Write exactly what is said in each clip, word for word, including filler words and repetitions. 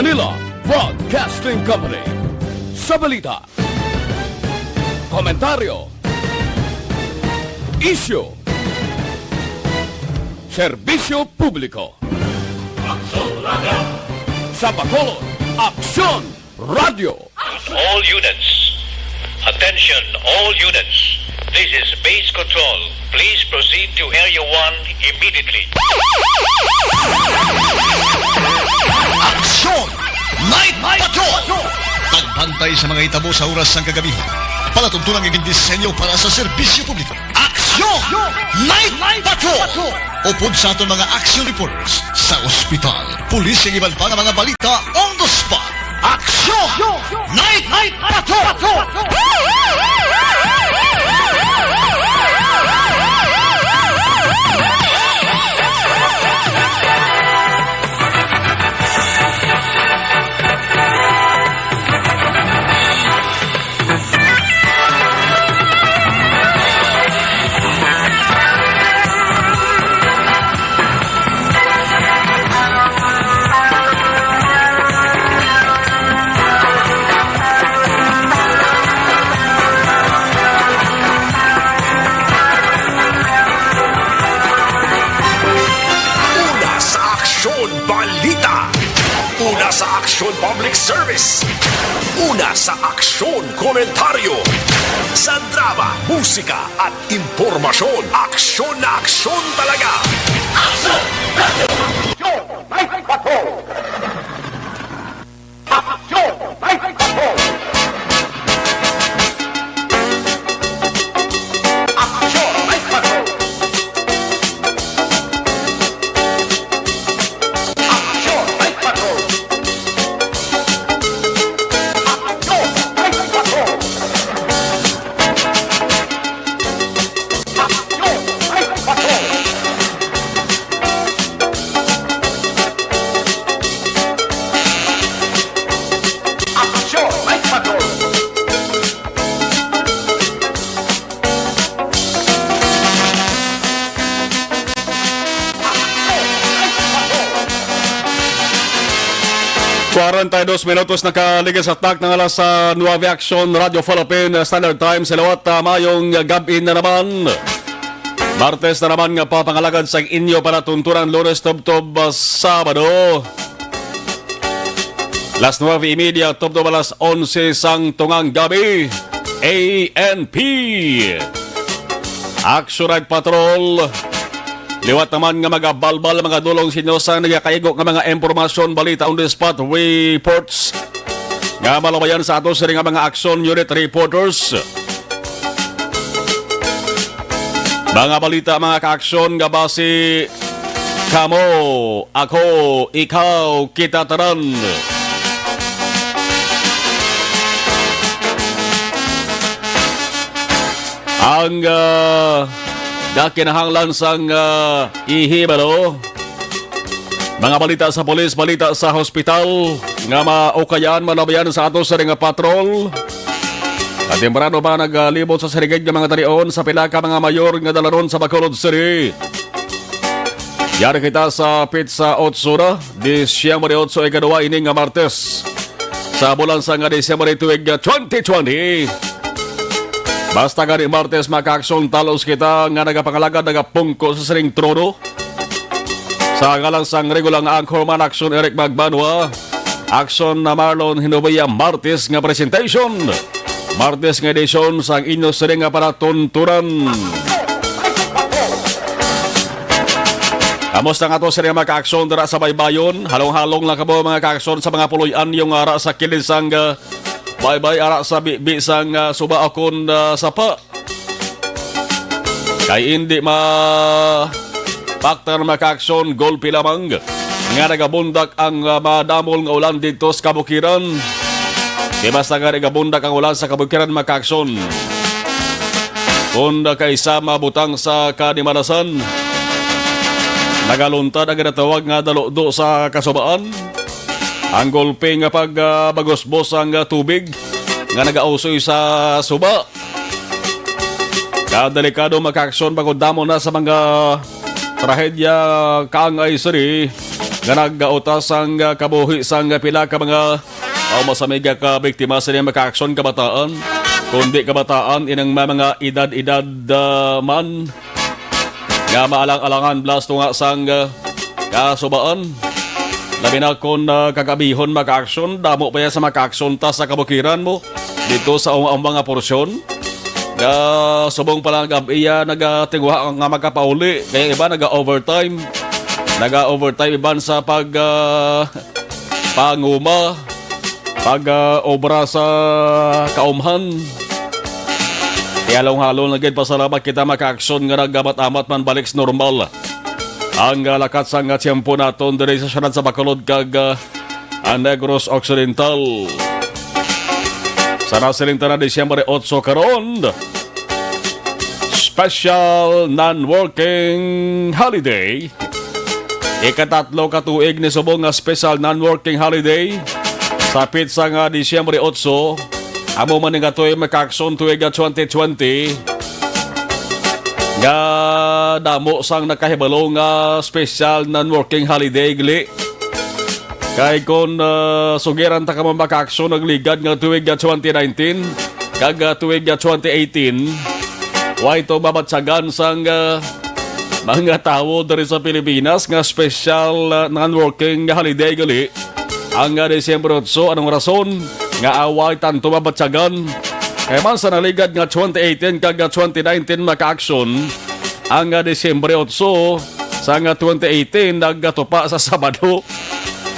Manila Broadcasting Company. Sa balita, komentaryo, isyu, serbisyo publiko. Aksyon Radio. Sa Bacolod, Aksyon Radio. All units. Attention, all units. This is Base Control. Please proceed to Area one immediately. Aksyon! Night Patrol! Pagbantay sa mga hitabo sa oras sang kagabi. Palatuntunan nga gindisenyo para sa serbisyo publiko. Aksyon! Night Patrol! Upod sa aton mga action reporters sa ospital, pulis, ug iban pa nga mga balita on the spot. Aksyon! Night Patrol! Una sa aksyon, balita. Una sa aksyon, public service. Una sa aksyon, komentaryo. Sa drama, musika, at impormasyon, aksyon na aksyon talaga. Aksyon! Aksyon! Night Patrol! Aksyon! Night Patrol! Aksyon! Night Patrol! Aksyon! Night Patrol! Aksyon! Night Patrol! Aksyon! Night Patrol! Aksyon! Night Patrol! Kwarenta y dos minutos nakaligid sa takna nga alas, ah, nuebe, Aksyon Radio Philippine Standard Time. Sa liwat, ah, mayong gab-i na naman. Martes na naman nga papangalagad sang inyo palatuntunan, Lunes tubtob, ah, Sabado. Las nuebe y media tubtob alas onse sang tungang gabi. A N P. Action Night Patrol. Liwat naman nga magabalbal, mga dulong, sa inyo sa nagakaigo nga mga impormasyon, balita, on the spot reports nga malubayan sa ato sini nga mga action unit reporters. Mga balita, mga kaaksyon, nga basi kamo, ako, ikaw, kita tanan. Ang, ah, nakinahanglan sang, ah, ihibalo. Mga balita sa pulis, balita sa hospital nga maukayan, malubayan sa ato sini nga patrol. At temprano pa nagalibot sa sirigid nga mga talion sa pila ka mga mayor nga dalanon sa Bacolod City. Yari kita sa petsa otso na, Disyembre otso, ikadua ini nga Martes sa bulan sa nga Disyembre tuig twenty twenty. Basta gani Martes, mga kaaksyon, talos kita nga nagapangalagad, nagapungko sa sining trono. Sa ngalan sang regular nga anchorman, Aksyon Eric Magbanwa, Aksyon na Marlon Hinubia, Martes nga presentation. Martes nga edisyon sang inyo sini nga palatuntunan. Kamusta nga to sini, mga kaaksyon, dira sa baybayon? Halong-halong lang kamo, mga kaaksyon, sa mga puloy-an yung ara sa kilid sang, ah, baybay, ara sa bibi sang, ah, suba akon, ah, sapa. Kay indi ma paktan, mga kaaksyon, gulpi lamang nga nagabundak ang, ah, madamol nga ulan didto sa kabukiran. Kay basta nga nagabundak ang ulan sa kabukiran, mga kaaksyon, kon kaisa mabutang sa kanimalasan, nagaluntad ang ginatawag nga daludo sa kasubaan. Ang gulpi nga pag, ah, bagusbos ang, ah, tubig nga nagausoy sa suba. Kadelikado, mga kaaksyon, bangod damo na sa mga trahedya kaangay sini. nga nagautas sang, ah, kabuhi sang pila ka mga, ah, masamiga ka biktima sini, mga kaaksyon, kabataan, kundi kabataan ining may mga edad-edad, ah, man nga maalang-alangan blas tunga sang, ah, kasubaan. Labi na kon, ah, kagabihon, mga kaaksyon, damo pa ya sa mga kaaksyon ta sa kabukiran mo dito sa uma-uma nga porsyon. Nga subong pa lang gab-i ya nagatinguha nga makapauli, kaya iba naga-overtime. Naga-overtime iban sa pag, ah, panguma, pag, ah, obra sa kaumhan. Kaya halong-halong na gid, pasalamat kita, mga kaaksyon, nga nagamat-amat man balik sa normal ang, ah, lakat sang, ah, tiyempo naton diri sa siyudad sa Bacolod kag, ah, ang Negros Occidental. Sa nasiling ta na, Disyembre otso karon, special non-working holiday. Ikatatlo ka tuig ni subong nga special non-working holiday sa petsa nga Disyembre otso. Amo man nga tuig, mga kaaksyon, tuig nga twenty twenty, nga damo sang nakahibalo nga special non-working holiday gali. Kay kon, ah, sugiran ta ka, mga kaaksyon, nagligad nga tuig nga twenty nineteen kag, ah, tuig nga twenty eighteen, way to mabatyagan sang, ah, mga tawo diri sa Pilipinas nga special, ah, non-working nga holiday gali ang, ah, Disyembre otso. Anong rason nga away tanto mabatyagan? Kay man sa naligad nga twenty eighteen kag, ah, twenty nineteen, mga kaaksyon, ang, ah, Disyembre otso sang, ah, twenty eighteen nagatupa sa Sabado.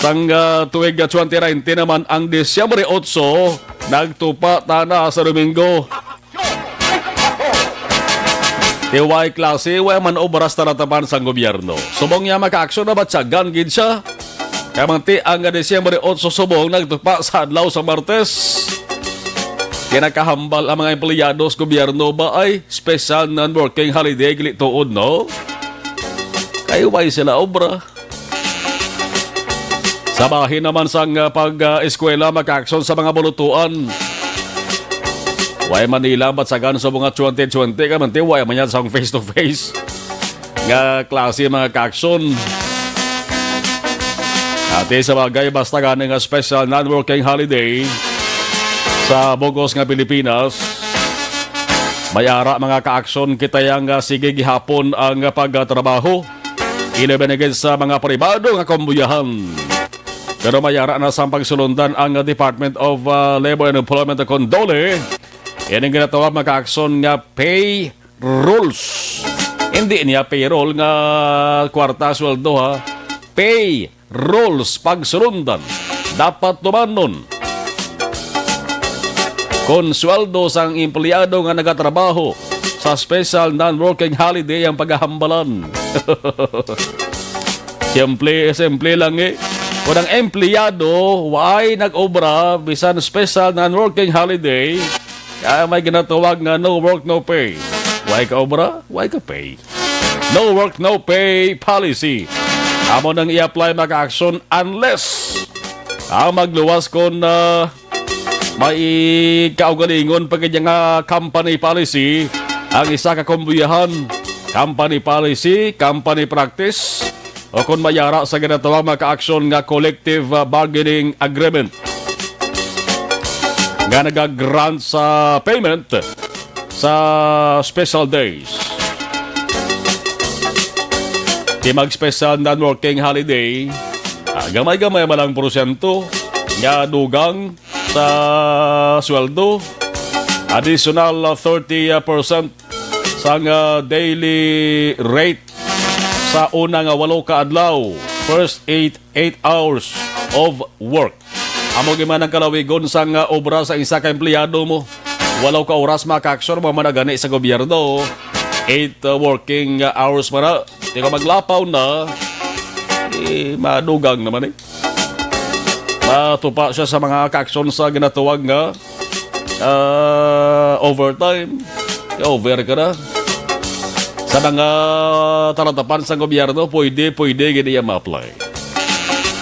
Sang, ah, tuig, ah, twenty nineteen naman, ang Disyembre otso nagtupa tana sa Domingo. Ti way klase, way man obra sa talatapan sang gobyerno. Subong niya, mga kaaksyon, nabatyagan gid siya. Kaya man ti ang Disyembre otso subong nagtupa sa adlaw sa Martes. Kinakahambal ang mga empleyado sa gobyerno ba ay special non-working holiday gali tuod, no? Kay way sila obra. Sa bahin naman sang, ah, pag, ah, eskwela, mga kaaksyon, sa mga bulutuan. Way Manila, batyagan sa mga twenty twenty, kay man ti, way man yan sa face to face nga klase, mga kaaksyon. Ati sa bagay, basta gani nga special non-working holiday sa bugos nga Pilipinas, may ara, mga kaaksyon, kita yang, ah, sige gihapon ang pagtrabaho. Ilabi na gid sa mga pribado nga kumbuyahan. Pero may ara na sang pagsulundan ang Department of, ah, Labor and Employment, kon DOLE, ining ginatawag, mga kaaksyon, nga pay rules. Hindi niya payroll nga kwarta, sweldo, ha. Pay rules, pagsulundan. Dapat tumanon kon sweldo sang empleyado nga nagatrabaho sa special non-working holiday ang pagahambalan. Simple, simple lang eh. Kung ang empleyado waay nag-obra bisan special non-working holiday, kaya may ginatawag nga no work, no pay. Way ka obra, way ka pay. No work, no pay policy. Amo nang i-apply, mga kaaksyon, unless ang magluwas kon, ah, may kaugalingon pa gid nga company policy ang isa ka kumbuyahan, company policy, company practice, o kon may ara sa ginatawag, mga kaaksyon, nga collective, ah, bargaining agreement nga nagagrant sa payment sa special days. Ti mag-special non-working holiday, ah, gamay-gamay man lang porsyento nga dugang sa sweldo, additional, ah, thirty percent sang, ah, daily rate sa una nga walo ka adlaw, first eight, eight hours of work. Amo gid man ang kalawigon sang, ah, obra sa isa ka empleyado mo. Walo ka oras, mga kaaksyon, mo man gani sa gobyerno. Eight, ah, working, ah, hours man na. Di ka maglapaw na, eh, madugang naman eh. Matupa siya sa mga kaaksyon sa ginatawag nga, ah, overtime. Over ka na. Sa mga talatapan sa gobyerno, pwede, pwede gid iya ma-apply.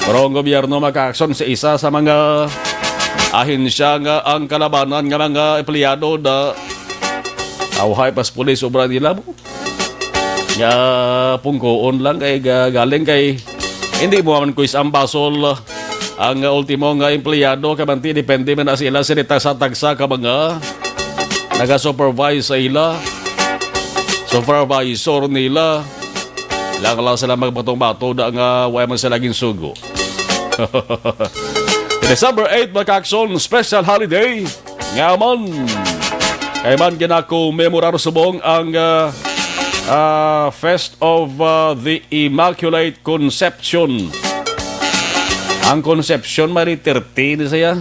Pero ang gobyerno makaaksyon sa isa sa mga ahensya nga ang kalabanan nga mga empleyado na awhay pas pulis obra nila mo. Nga pungkoon lang kay ga-, galing kay Hindi mo man, Kuis, ang basol ang, uh, ultimo nga empleyado, kay manti depende man na sila sa tagsa-tagsa ka mga naga-supervise sa ila, supervisor nila. Lang lang sila magbato-bato da nga wala man sila ginsugo. December eight, mga ka-aksyon, special holiday. Nga man, kay man ginakomemorar subong ang, ah, ah, Fest of, ah, the Immaculate Conception. Ang Conception, may letter T ni siya.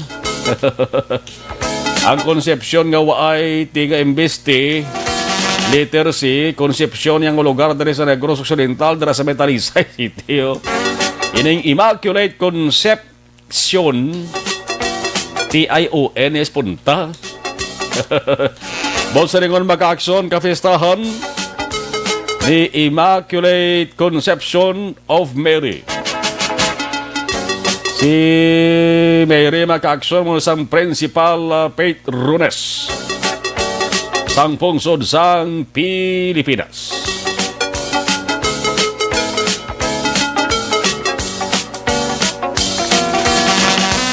Ang Conception nga waay T nga imbis T, letter C, Concepcion yang lugar diri sa Negros Occidental, dira sa Metalisay City, oh. Ining Immaculate Conception, T I O N, is punta. Buot silingon, mga ka-aksyon, kapistahan ni Immaculate Conception of Mary. Si Mary, mga ka-aksyon, mo sang principal, ah, patrones sang pungsod sang Pilipinas.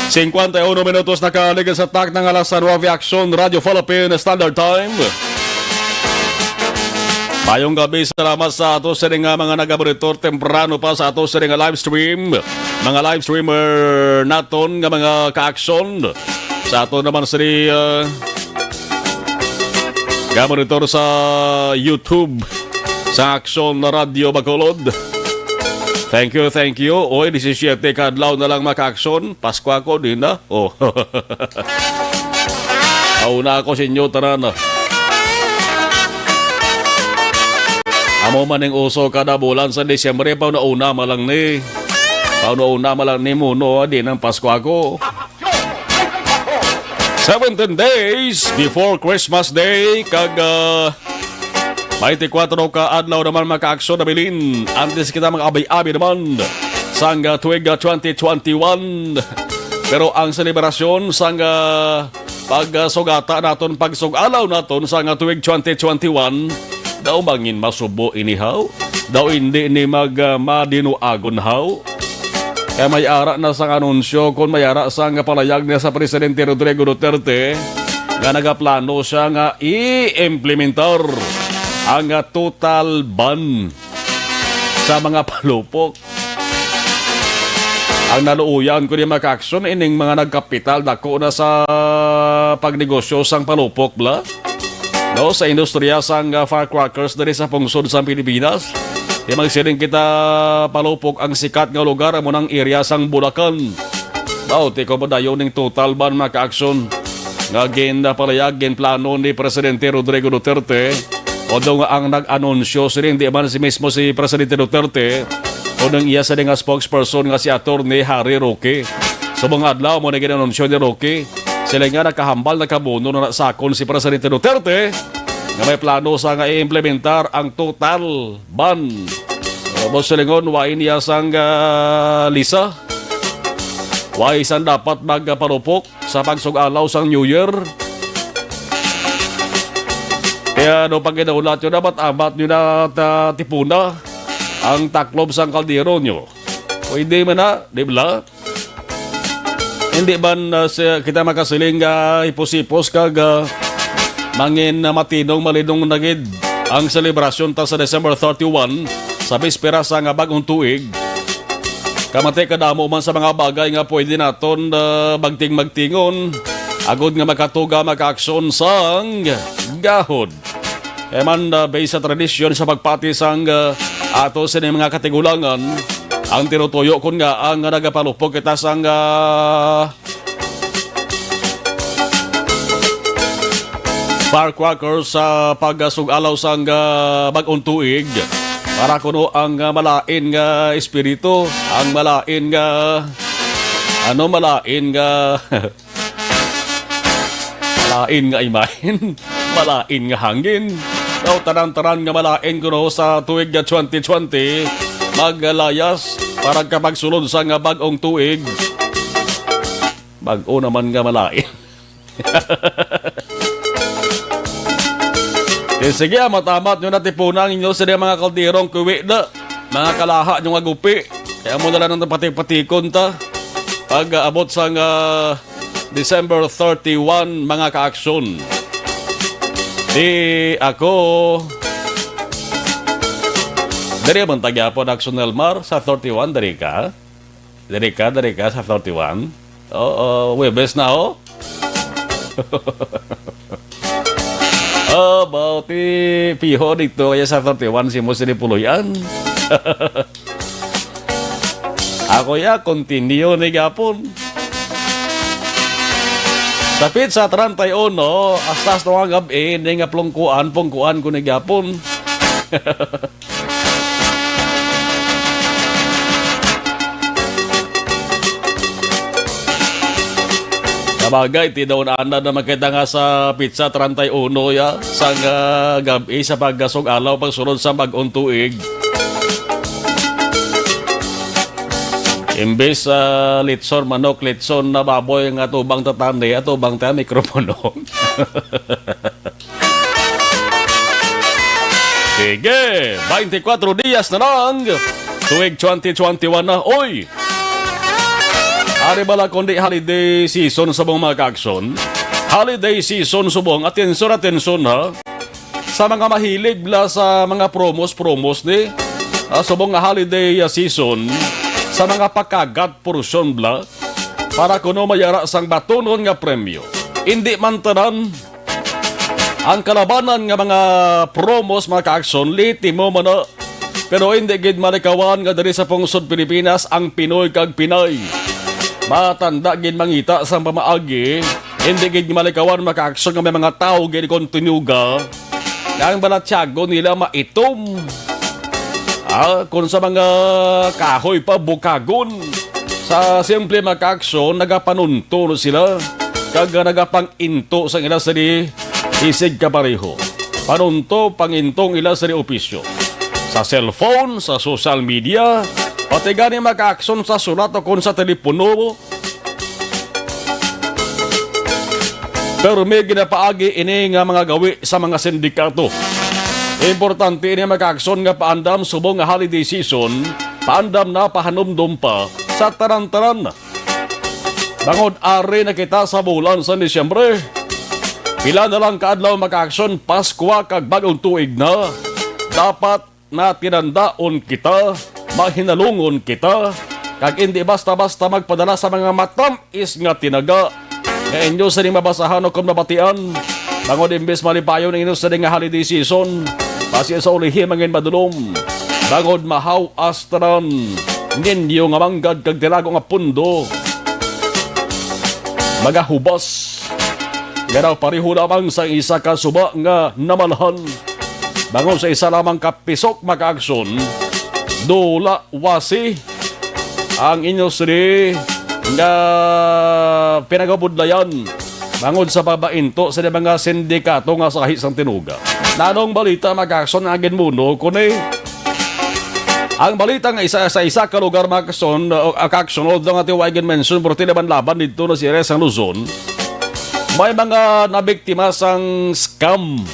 Cincuenta y uno minutos nakaligid sa takna nga alas nuebe, Aksyon, Radyo Philippine Standard Time. Mayong gabi, salamat sa ato sini nga mga nagamonitor temprano pa sa ato sini nga live stream, mga live streamer naton nga mga ka-aksyon. Sa ato naman sini, ah, gamonitor sa YouTube sa Aksyon na Radyo Bacolod. Thank you, thank you. Oy, disisiete ka adlaw na lang, mga ka-aksyon. Pasko ako, di na. Oh. Auna ako sa inyo, tanan. Amo man ning uso kada bulan sa Disyembre, pa una-una man lang ni. Pa una-una man lang ni muno, di nang Pasko ako. Seventeen days before Christmas Day, kag, ah, twenty-four ka adlaw naman, mga ka-aksyon, nabilin. Antes kita mag-abi-abi naman sang, ah, tuig, ah, twenty twenty-one. Pero ang selebrasyon sang, ah, pagsugata naton, pagsug-alaw naton sang, ah, tuig twenty twenty-one, daw mangin masubo ini haw? Daw hindi ni mag, ah, madinuagon haw? Kay may ara na sang anunsyo, kon may ara sang palayag niya sa Presidente Rodrigo Duterte nga nagaplano siya nga i-implementar ang total ban sa mga palupok. Ang naluoyan ko ni, mga ka-aksyon, ining mga nagkapital dako na sa pagnegosyo sang palupok, bla? No, sa industriya sang, ah, firecrackers diri sa pungsod sa Pilipinas. Di magsiling kita, palupok ang sikat nga lugar, amo nang area sang Bulacan. Daw, ti ko ba dayon ning total ban, mga ka-aksyon, nga ginpalayag, ginplano ni Presidente Rodrigo Duterte? Although nga ang nag-anunsyo sini, hindi man si mismo si Presidente Duterte, kundi ang iya sini nga spokesperson nga si Attorney Harry Roque. Sa mga adlaw mo na gin-anunsyo ni Roque, sila nga nakahambal, nakabuno na nasakon si Presidente Duterte nga may plano sa nga i-implementar ang total ban. Uh, buot silingon, wa ini iya sang, ah, lisa. Wa isang dapat magpalupok sa pagsug-alaw sang New Year. Kaya ano pag ginahulat nyo na, amat-amat nyo na ta-, tipuna ang taklob sang kaldero nyo. Pwede man na, di ba? Hindi ba na si-, kita makasiling nga hipos-hipos kag, ah, mangin na matinong malinong na gid ang selebrasyon ta sa December thirty-one, sa bispera sa nga bag-ong tuig? Kamati kadamo man sa mga bagay nga pwede naton, ah, magting-magtingon agod nga makatuga, makaaksyon sang gahod. Kaya man, ah, based sa tradisyon sa pagpati sang, ah, ato sini mga katigulangan, ang tinutuyo kon nga ang nagapalupok kita sang, ah, firecrackers sa pagsug-alaw sang, ah, bag-ong tuig, para kuno ang, ah, malain nga espiritu, ang malain nga, ano, malain nga malain nga imahen, malain nga hangin. Daw tanan-tanan nga malain kuno sa tuig nga twenty twenty, maglayas para kapagsulod sa nga bag-ong tuig. Bag-o naman nga malain. Eh, sige, amat-amat nyo natipuna ang inyo sila mga kalderong kuwi na, mga kalaha nyo nga gupi. Kaya mo na lang ang patik-patikon ta. Pag, ah, abot sang, ah, December thirty-one, mga ka-aksyon. Di ako. Diri man ta gyapon, Aksyon Elmar, sa thirty-one, diri ka? Diri ka, diri ka sa thirty-one? Oo, Webes na, oh. About ti Piho dito kaya sa thirty-one si mo sini puloy-an. Ako ya, continue ni gapon. Sa petsa treinta y uno, hasta sa mga gab-i, ni nga plungkuan, pungkuan ko ni gapon. Sabagay, tinuod ana na makita nga sa petsa treinta y uno ya, sang, ah, gab-i sa pagkasog alaw pagsulod sa bag-ong tuig. Imbis, ah, litson manok, litson na baboy nga tubang tatani, atubang ta mikropono. Sige, twenty-four dias na lang. Tuig twenty twenty-one na. Oy! Ari bala kundi holiday season subong, mga ka-aksyon. Holiday season subong. Atensyon, atensyon, ha. Sa mga mahilig bala sa mga promos, promos ni, ah, subong nga holiday, ah, season, sa mga pakagat portion bala, para kuno mayara sang batunon nga premyo. Indi man tanan, ang kalabanan nga mga promos, mga ka-aksyon, liti mo man na. Pero hindi gid malikawan nga diri sa pungsod Pilipinas ang Pinoy kag Pinay. Matanda gid mangita sang pamaagi, hindi gid malikawan, mga ka-aksyon, nga may mga tawo gid kon tinuga nga ang balatyagon nila maitom. Ah, kung sa mga kahoy pa, bukagon. Sa simple, mga ka-aksyon, nagapanunto sila kag nagapang-into sang ila sini isig kapareho. Panunto, pangintong ila sini opisyo. Sa cellphone, sa social media, pati gani, mga ka-aksyon, sa sulat o kon sa telepono, permi ginapaagi ini nga mga gawi sa mga sindikato. Importante ini, mga ka-aksyon, nga paandam subong nga holiday season, paandam na, pahanumdom pa sa tanan-tanan. Bangod ari na kita sa bulan sa Disyembre, pila na lang ka adlaw, mga ka-aksyon, Paskwa kag Bag-ong Tuig na. Dapat na tinandaon kita, mahinalungon kita, kag indi basta-basta magpadala sa mga matam-is nga tinaga nga inyo sini mabasahan o kon mabatian. Bangod imbes malipayon ang inyo sini nga holiday season, basi sa ulihi mangin madulom. Bangod mahaw-as tanan ninyo nga manggad kag tinago nga pundo. Magahubas nga daw pareho lamang sa isa ka suba nga namalhan. Bangod sa isa lamang ka pisok, mga ka-aksyon, dula wasi ang inyo sini nga pinagabudlayan bangod sa pagpainto sa mga sindikato nga sahi sang tinuga. Nanong balita, mga ka-aksyon, ang ginmuno kuno? Ang balita nga isa sa isa ka lugar, mga ka-aksyon, uh, ka-aksyon, although nga tiwa gid mention, pero tinaban-laban dito na si Res ang Luzon, may mga nabiktima sang scam.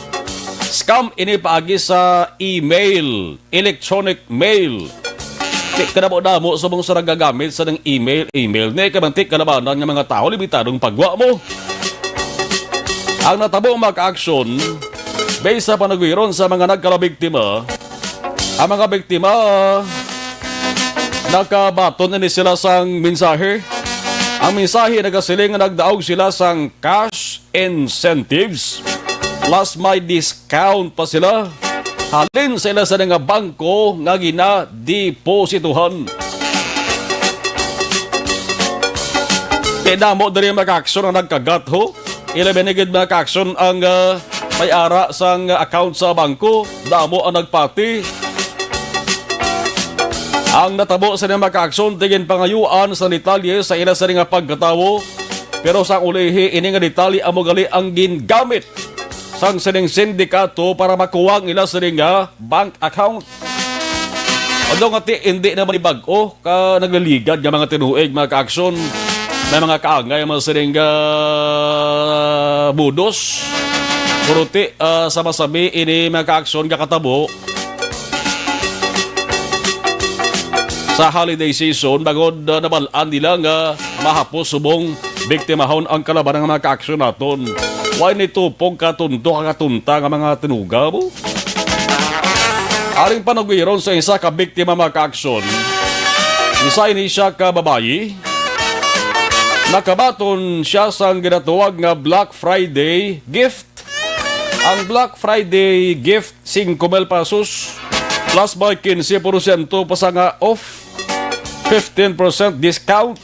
Scam ini paagi sa email, electronic mail. Ti kadamo-damo sa mga sa nagagamit sa ng email, email ni kamantik kalabanan nga mga tao, limitadong pagwa mo. Ang natabo, mga ka-aksyon, based sa panagwiron sa mga nagkalabiktima, ang mga biktima nakabaton ini sila sang mensahe. Ang mensahe nagasiling nga nagdaog sila sang cash incentives, plus may discount pa sila halin sa ila sa nga bangko nga ginadeposituhan. Kay damo diri, mga ka-aksyon, ang nagkagat, ho. Ila binigid, mga ka-aksyon, ang, ah, may ara sang account sa bangko. Damo ang nagpati. Ang natabo sa mga ka-aksyon, tigin pangayuan sa detalye sa ila sa nga pagkatawo. Pero sa ulihi, ini nga detalye amo gali ang gingamit sang sining sindikato para makuha ang ila sini nga bank account. Although nga ti, hindi naman ibag-o ka nagliligad nga mga tinuig, mga ka-aksyon. May mga kaangay man sining, ah, budos. Pero ti, ah, sa masabi ini, mga ka-aksyon, gakatabo sa holiday season, bangod, ah, nabal-an nila nga mahapos subong biktimahon ang kalabanan nga mga kaaksyon naton. Way nitupog ka tunto ka katunta nga mga tinuga mo. Aring panugwiron sa isa ka biktima, mga kaaksyon, isa ini siya ka babayi. Nakabaton siya sang ginatawag nga Black Friday gift. Ang Black Friday gift, singko mil pesos, plus may quince porsyento pa sa nga off, fifteen percent discount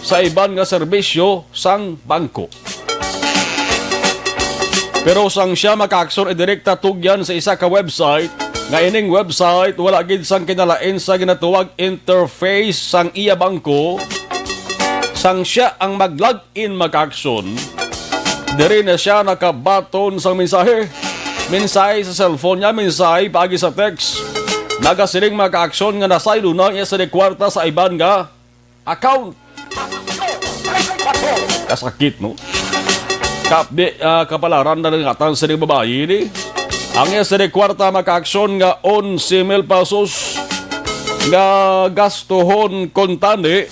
sa iban nga serbisyo sang bangko. Pero sang siya, mga kaaksyon, idirekta tugyan sa isa ka website, nga ining website wala gid sang kinalain sa ginatawag interface sang iya bangko, sang siya ang mag-log in, mga kaaksyon, diri na siya nakabaton sang mensahe. Mensahe sa cellphone niya, mensahe paagi sa text. Nagasiling, mga kaaksyon, nga nasaylo na iya sa kwarta sa iban nga account. Kasakit, no? Kapdi, ah, kapalaran na nangatan sa babayi ni. Ang iya sa kwarta, mga kaaksyon, nga onse mil pesos nga gastuhon kuntani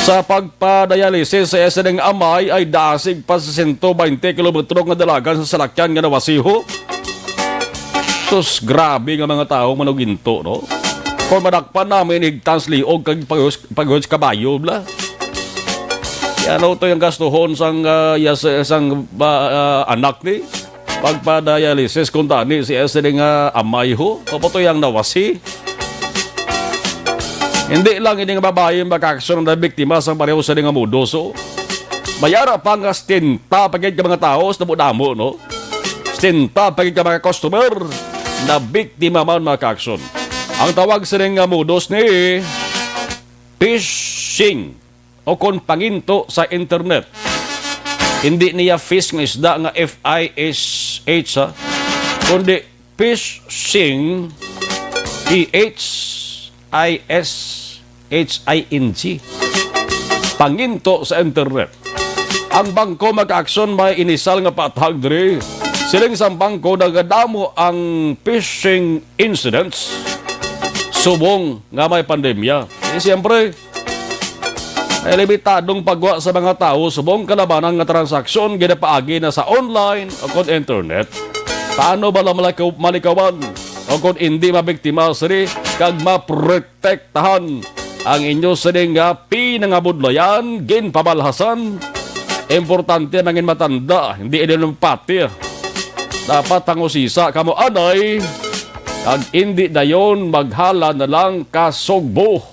sa pagpadialysis sa iya sining amay ay dasig pa sa sento baynte kilometro nga dalagan sa salakyan nga nawasiho. Sus, grabe nga mga tawo manuginto, no? Kung madakpan namin, igtans liog kag paghuhos, paghuhos kabayo, bla. Yan, ano to yung gastuhon sang, ah, yas-, sang, ah, ah, anak ni? Pagpa-dialysis kuntani si S D nga amay ho, paputoy ang nawasi. Hindi lang ini nga babayi ang makaaksyon na biktima sang pareho sa nga modus, oh. May ara pa nga stinta pa gid ka mga tao sa damo-damo, no? Stinta pa gid ka mga customer na biktima man makaaksyon. Ang tawag sa nga modus ni phishing o kon panginto sa internet. Hindi niya fish nga isda nga F I S H, ha? Kundi phishing, P H I S H I N G. Panginto sa internet. Ang bangko makaaksyon may inisal nga paathag diri. Siling sang bangko, nagadamo ang phishing incidents subong nga may pandemya. Eh, siyempre, may limitadong pagwa sa mga tawo subong kalabanan nga transaksyon ginapaagi na sa online o kon internet. Paano ba lang malikaw-, malikawan o kon hindi mabiktima sini kag maprotektahan ang inyo sini nga pinangabudlayan, ginpamalhasan? Importante nangin matanda, hindi ini pati. Dapat tangusisa kamo anay, kag indi dayon maghala na lang ka sugbo.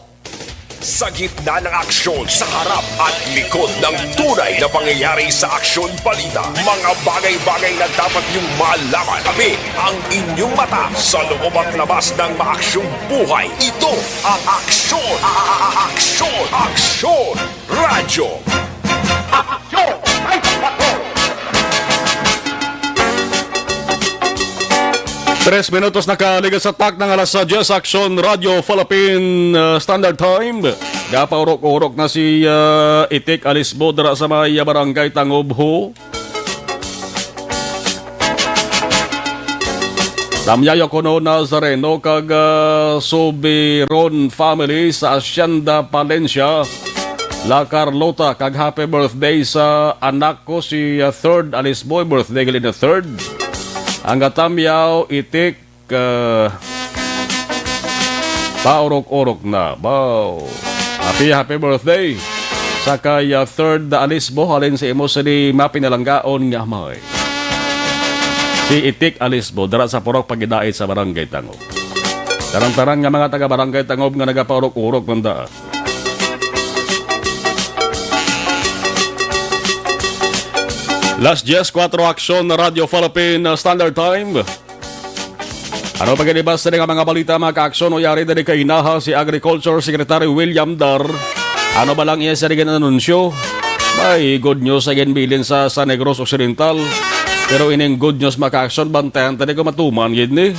Sa gitna ng aksyon, sa harap at likod ng tunay na pangyayari sa aksyon balita, mga bagay-bagay na dapat niyong malaman. Kami ang inyong mata sa loob at labas ng maaksyong buhay. Ito ang Aksyon, a-, a-, a-, Aksyon, Aksyon Radyo. Aksyon! Tres minutos nakaligas sa tak ng alas diyes, Aksyon Radyo Philippine, uh, Standard Time. Gapaurok-urok na si, uh, Itik Alisbo dira sa may, uh, Barangay Tangobho. Tamyayo kuno Nazareno kag, ah, Subiron family sa Hacienda Palencia, La Carlota, kag happy birthday sa anak ko si, ah, Third Alisboy, birthday gali na Third. Ang katamyaw, Itik, ah, paurok-urok na. Wow. Happy, happy birthday sa kay, ah, Third Alisbo, halin sa imo sini mapinalanggaon nga amay. Si Itik Alisbo, dara sa Purok Pagidait sa Barangay Tangob. Tarang-tarang nga mga taga Barangay Tangob nga nagapaurok-urok man da. Las diyes kuwatro, Aksyon Radyo Philippine Standard Time. Ano pa gani ba sa nga mga balita, mga kaaksyon, o yari dali kay inaha si Agriculture Secretary William Dar? Ano ba lang iya sa nga anunsyo? May good news sa ginbilin sa, sa Negros Occidental. Pero ining good news, mga kaaksyon, bantayan tani ko matuman gid ni.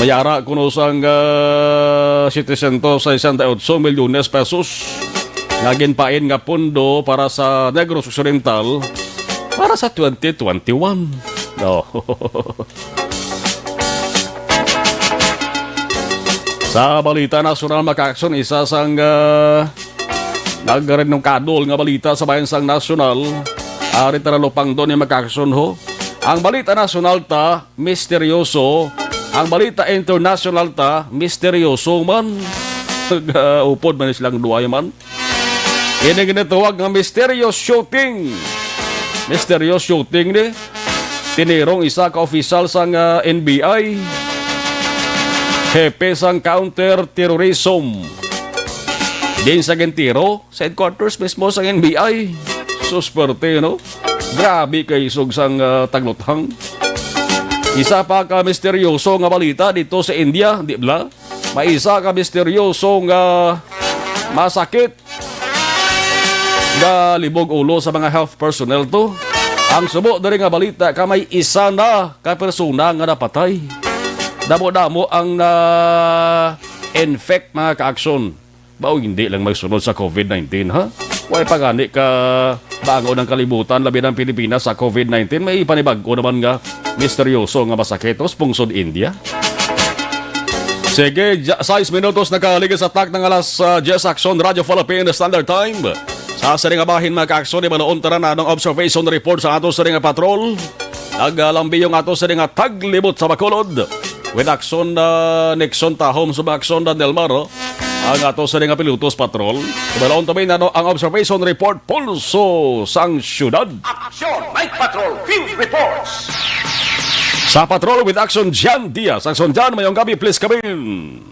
Mayara kuno sang, ah, setecientos sesenta y ocho milyones pesos nga ginpain nga pondo para sa Negros Occidental para sa twenty twenty-one. No. Sa balita nasyonal, mga ka-aksyon, isa sang, ah, nagrenungkadol nga balita sa bayan sang nasyonal. Ari ta na lupangdon ni, mga ka-aksyon, ho. Ang balita nasyonal ta, misteryoso. Ang balita internasyonal ta, misteryoso man. Nag-, ah, upod man silang duway man. Ini ginatawag nga mysterious shooting. Mysterious shooting ni. Tinirong isa ka opisyal sang, ah, N B I. Hepe sang counter-terrorism. Din sa gintiro, sa headquarters mismo sang N B I. Susperte, no? Grabe kay isog sang, ah, tagluthang. Isa pa ka misteryoso nga balita dito sa India, di ba? May isa ka misteryoso nga masakit nga libog ulo sa mga health personnel to. Ang subo diri nga balita ka may isa na ka persona nga napatay. Damo-damo ang na-infect, mga ka-aksyon. Ba, o hindi lang magsunod sa covid nineteen, ha? Way pa gani ka bangon ang kalibutan, labi ng Pilipinas, sa covid nineteen. May panibag-o naman nga misteryoso nga masakit, os pungsod India. Sige, ja-, sais minutos nakaligid sa tak ng alas, ah, diyes, Aksyon Radyo Philippine Standard Time. Sa sining nga bahin, mga ka-aksyon, di manoon tanan anong observation report sa ato sining nga patrol. Nagalambi yung ato sining nga taglibot sa Bacolod. With Aksyon, ah, Nixon Tahom sa Aksyon Daniel Maro. Ang ato sining nga pilotos patrol. Di manoon tabi na, no, ang observation report, Pulso sang Syudad. Aksyon Night Patrol Field Reports. Sa Patrol with Action Jan Diaz. Action Jan, mayong gabi, please come in.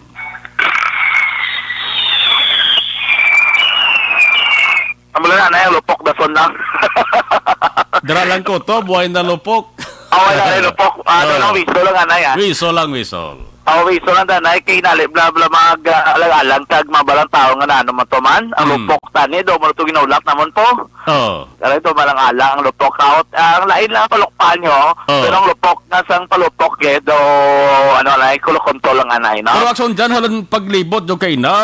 Amo lang, anay, ang lupok, dason lang. Dira lang ko to, buhay na lupok. Oh, wala na lupok. Ano Oo. lang, wiso lang, anay, ah. Wiso lang, wiso. Oh, wiso lang, anay, kay nali, bla, bla, mag, ah, alang-alang, kag mabalang tao nga na, ano man to man, ang Hmm. lupok, tani, do, mo to ginulak namon po. Oo. Kaya ito, malang-alang, ang lupok, out. Ah, ang lain lang, palukpan nyo, Oo. pero ang lupok, nasang palupok, eh, do, ano, anay, kulo kontrol lang, anay, no? Pero aksyon dyan, halang paglibot, do kay na,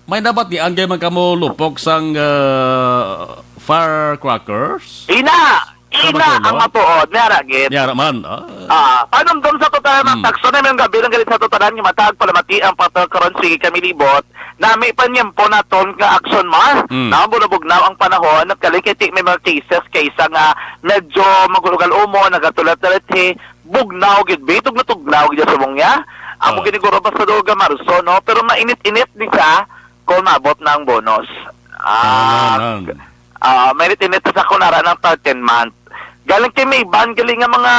may nabatian kay man kamo lupok sang, ah, firecrackers? Ina! Sa Ina Bacolod? ang matuod, may aragit. May ara man, ah. Ah, panumdom sa total ng Hmm. takso na may gabi lang galit sa totalan nga matag palamati ang papel karon, sige kami libot. Nami panyempo naton nga aksyon, Mar. Hmm. Na bulabugnaw ang panahon at kalikiti may mga cases kaysa nga medyo magulugal umo, nagatulat-tulat, eh, bugnaw gid, bitog na tugnaw gid sa mong niya. Amo Oh. giniguro basta do ga Marso, no? Pero mainit-init di sa kung maabot na ang bonus. Ah, Anan, anan. ah, may ritinit sa kunara ng thirteen month. Galing kay may ban, galing nga mga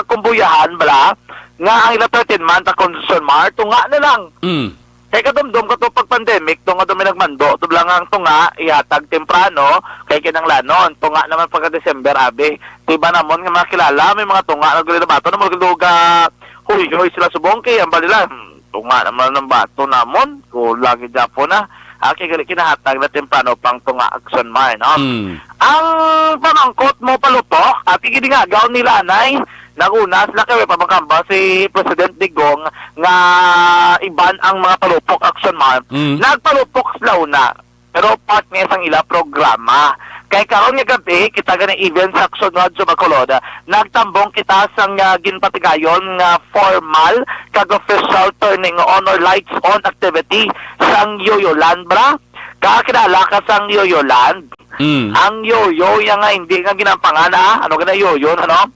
kumbuyahan, bala, nga ang ila thirteen month ang kondisyon, Mar, tunga na lang. Mm. Kay kadumdum ka to pag pandemic, tunga do may nagmando, to lang ang tunga, ihatag temprano, kay kinanglanon, tunga naman pagka December, abi. Di ba namon nga mga kilala, may mga tunga, nagulirabato, na mga luga, huy, huy, sila subong, kay ang balila, hmm, tunga naman ng bato namon, kulang yung Japon na. Aki gali kinahatag na temprano pang tunga aksyon, Mar, no? Mm. Ang pamangkot mo palupok, at iginingagaw nila, anay, naguna sila kay pamangkamba si President Digong nga iban ang mga palupok aksyon, Mar. Mm. Nagpalupok sila una, pero part niya sang ila programa. Kay karon nga gabi, kita gani even sa Aksyon Radyo Bacolod, nagtambong kita sang, ah, ginpatigayon nga formal kag official turning on or lights on activity sang Yoyo Land, bra. Kakilala ka sang Yoyo Land? Mm. Ang Yoyo, iya nga hindi nga ginampangan, ah. Ano gani Yoyo, ano?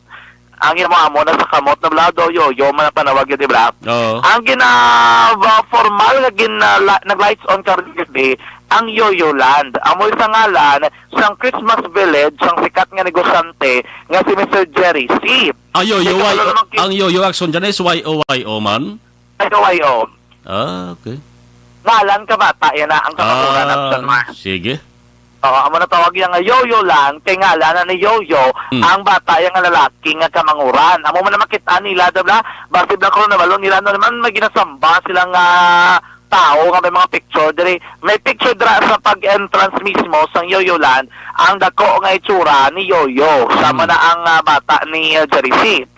Ang imo amo na sa kamot na blado, Yoyo man ang panawag yun, di ba? Oo. Ang gina-, ah, formal nga gina-, la-, nag-lights on karon gabi, ang Yoyo Land. Amo sa ngalan sang Christmas Village, sang sikat nga negosyante nga si Mister Jerry C. Ang Yoyo, May kabalo Y O, naman ki- ang Yoyo action dyan is Y O Y O man? Ay, kawayo. Ah, okay. Ngalan ka bata, yan na ang kapakuran ng Ah, San Mar. Sige. Oo, amo na tawag yan nga Yoyo Land, kay ngalan na ni Yoyo, Hmm. ang bata yan nga lalaki nga kamanguran. Amo man na makita nila, diba? Basi bla ko nabalo nila, no, naman may ginasamba sila nga tao nga may mga picture diri. May picture dira sa pag-entrance mismo sang Yoyo Land, ang dako nga itsura ni Yoyo. Sama Hmm. na ang, ah, bata ni, ah, Jerry C.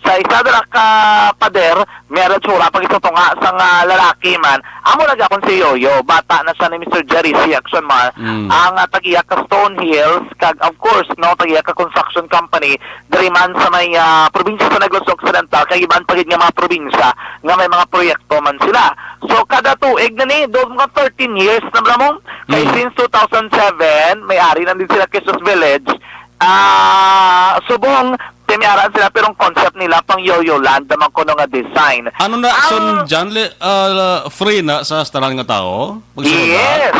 Sa isa dira ka pader, may ara tsura pag isutunga sang, ah, lalaki man. Amo na gyapon si Yoyo, bata na siya ni Mister Jerry C. Actionmar, Mm. ang, ah, tagiya ka Stone Hills, kag of course, no, tagiya ka construction company, diri man sa may, ah, probinsya sa Negros Occidental, kag iban pa gid nga mga probinsya nga may mga proyekto man sila. So, kada tuig na ni, doon mga thirteen years na bala mo. Kay Mm. since two thousand seven, may ari na din sila Christmas Village. Ah, subong, timiaran sila, pero ang concept nila pang Yoyo Land naman kuno nga design. Ano na, Ang son, John, li-, ah, free na sa tanan nga tao? Pagsulod na? Yes.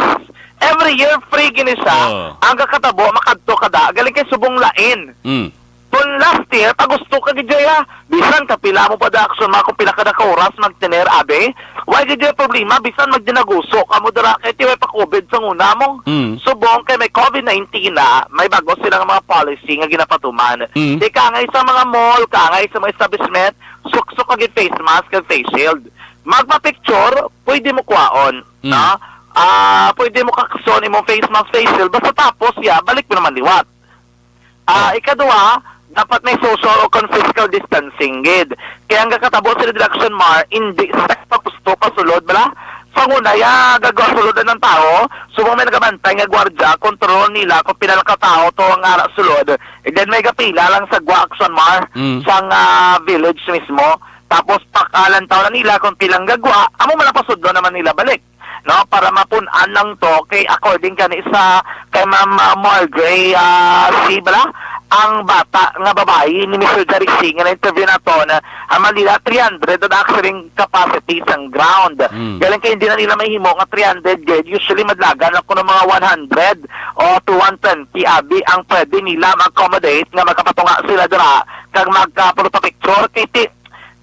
Every year, free gini siya. Oo. Ang kakatabo, makadto ka da. Galing kay subong lain. Mm. Kung last year, pag gusto ka gid, Jaya, bisan ka pila mo pa da action, mga kung pila ka da ka oras magtener, abi, why gid yung problema? Bisan magdinaguso ka mo dira, kay tiway pa covid sa una mo. Mm. Subong kay may covid nineteen na, may bago silang mga policy nga ginapatuman. Mm. Di ka angay sa mga mall, ka angay sa mga establishment, suksok ka gid face mask kag face shield. Magpa-picture, pwede mo kwaon, Mm. no? Ah, pwede mo kakson imong face mask, face shield, basta tapos ya, balik mo naman liwat. Ah, Oh. ikaduha, dapat may social o kon physical distancing gid. Kaya ang kakatabo sa Reduction Mar, hindi sa pagpusto pasulod, bala? Sa una, ya, gagwa sulod ang tao. So, kung may nagabantay nga gwardya, kontrol nila kung pila lang ka tao to ang ara sulod. And then, may gapila lang sa Gwa Action Mar, Mm. sang, ah, village mismo. Tapos, pakalantaw na nila kung pilang gagwa, amo man ang pasudlo naman nila balik, no? Para mapun-an lang to, kay according kani sa, kay Ma'am, ah, Margray, ah, si, bala, ang bata nga babayi ni Mister Jaric Singh nga na-interview naton, ah, ang Manila, three hundred ang carrying capacity sang ground. Mm. Galing kay hindi na nila mahimo nga three hundred gid, usually madlagan lang kuno mga one hundred o to one twenty abi ang pwede nila ma-accommodate nga magkapatunga sila dira kag magkapagpa-picture kay ti-,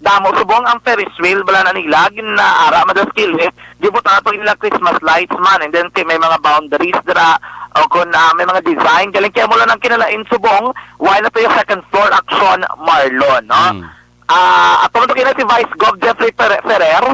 damo subong ang Ferris wheel, bala na nila, ginaara man sa kilid, gibutang ato nila Christmas lights man, and then kay may mga boundaries dira, o kung, ah, may mga design, galing kaya mula ng kinalain subong, why na to yung second floor action, Marlon, no? Mm. Ah, ato man to kina si Vice Gov Jeffrey Fer-, Ferrer,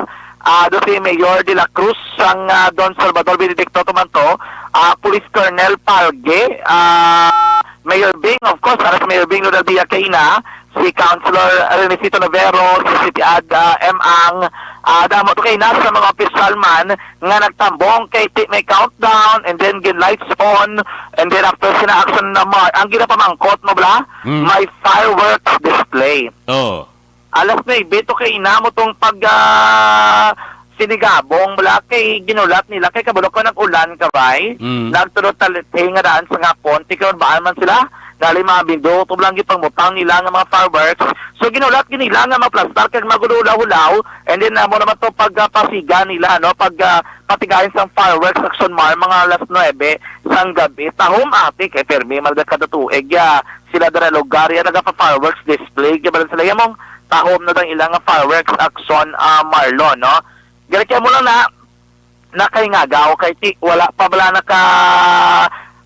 ah, do si Mayor de la Cruz, ang, ah, Don Salvador Benedicto, tuman to, ah, Police Colonel Palge, ah, Mayor Bing, of course, para si Mayor Bing Nodal Villa Caina, si Councilor Renesito Navero, si City Ad, ah, M. Ang, ah, damo to kay nasa mga opisyal man nga nagtambong kay ti-, may countdown and then gin lights on and then after sina action na mar-, ang ginapamangkot mo bala, Mm. may fireworks display. Oh. Alas nuebe to kay ina mo tong pag, ah, sinigabong bala kay ginulat nila kay kabalo ko nag-ulan ka bay. Mm. Nagtulot talite nga daan sa hapon, tikon baan man sila. Dali mga bindo, to lang gipangmutang nila nga mga fireworks. So, ginulat gid nila nga maplastar kag magululaw-hulaw. And then, amo naman to pagpasiga nila, no? Pag, ah, patigayon sang fireworks action mar, mga alas nuebe sang gabi. Tahom ate, kay permi man kada tuig, ya, sila dira lugar, ya, nagapa-fireworks display. Kaya ba sila, ya, mong tahom na dang ilang fireworks action, ah, Marlon, no? Gani kaya mo lang na, nakahingagaw kay ti-, wala pa bala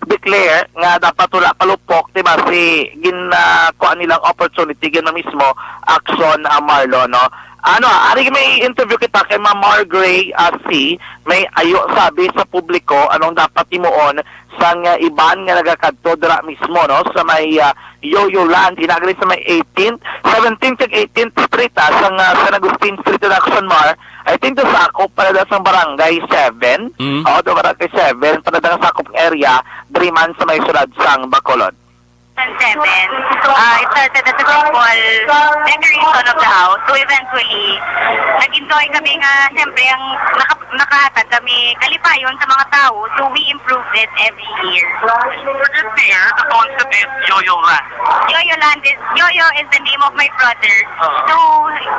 naka-declare nga dapat wala palupok, di ba, si gin, ah, kuha nilang opportunity gid na mismo action, ah, Marlo, no? Ano, ah, ari may interview kita kay Ma'am Margray, ah, C. May ayo sabi sa publiko anong dapat himuon sang, ah, iban nga nagakadto dira mismo, no? Sa may, ah, Yoyo Land, inagri sa may eighteenth, seventeenth kag eighteenth Street, ah, sang, ah, San Agustin Street, Action Mar, I think to sakop pa na sang Barangay seven. Mm. Oo, to Barangay seven, pa na nga sakop nga area, diri man sa may siyudad sang Bacolod. Seven. Ah, it started as a simple decoration of the house. So, eventually, nag-enjoy kami nga, siyempre, ang naka-, nakahatag kami kalipayon sa mga tao. So, we improved it every year. For this year, the concept is Yoyo Land. Yoyo Land is, Yoyo is the name of my brother. Uh-huh. So,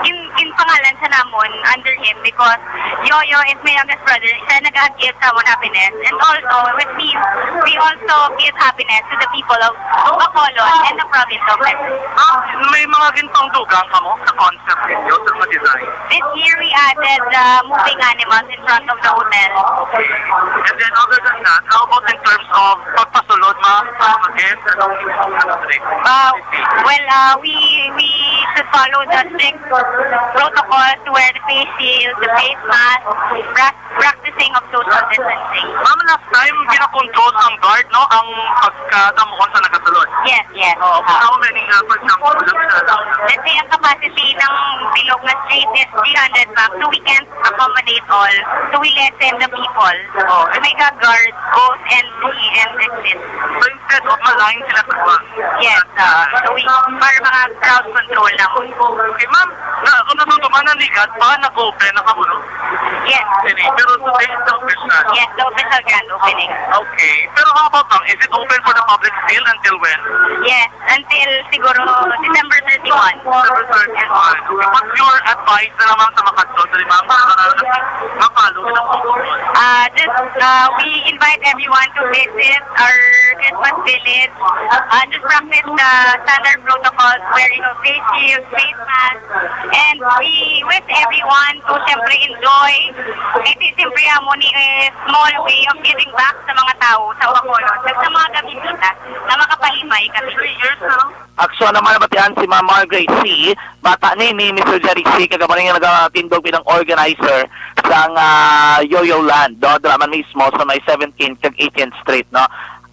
in, in pangalan siya namon under him because Yoyo is my youngest brother. Siya nag-give sa amon happiness. And also, with me, we also give happiness to the people of Bacolod and the province of Quezon. Ah, may mga gintong dugang kamo sa concept ninyo, sa mga design? This year, we added the moving animals in front of the hotel. And then, other than that, how about in terms of pagpasulod, ma-, again, ano, ano, ano, Uh, well, uh, we, we should follow the strict protocols to wear the face shield, the face mask, pra-, practicing of social distancing. Ma'am, last time, ginakontrol sang guard, no, ang pagkadamuhon sa nagasulod? Yes, yes. Oh, how many, uh, for example, let's say, ang capacity ng bilog na street is three hundred, ma'am. So we can't accommodate all. So we lessen the people. Oh, so may guard both entry and exit. So instead of malain sila sa bus? Yes, uh, so we, para mga crowd control lang. Okay, ma'am. Na, kung natutuman ang ligat pa, nag-open na kabulo? Yes. Sini, pero today is the official. Yes, the official grand opening. Okay. Pero how about, ma'am? Is it open for the public still until when? Yes, until siguro December thirty-one. December thirty-one. Okay. What's your advice na naman sa makadto, diri, ma'am? Para ma-follow nila ang protocol. Uh, just, uh, we invite everyone to visit our Christmas village. Uh, just practice the standard protocols, wearing of face shield, face mask, and we wish everyone to siyempre enjoy. Kasi siyempre amo ni a small way of giving back sa mga tao sa Bacolod, sa mga gabisita na makapalibay kami. Three years na, no? Aksyon naman nabatian si Ma'am Margaret C. Bata ni, ni Mister Jerry C. Kagamo ni nga nagatindog bilang organizer sang, ah, Yo-Yo Land, no? Dira man mismo sa may seventeenth kag eighteenth Street, no?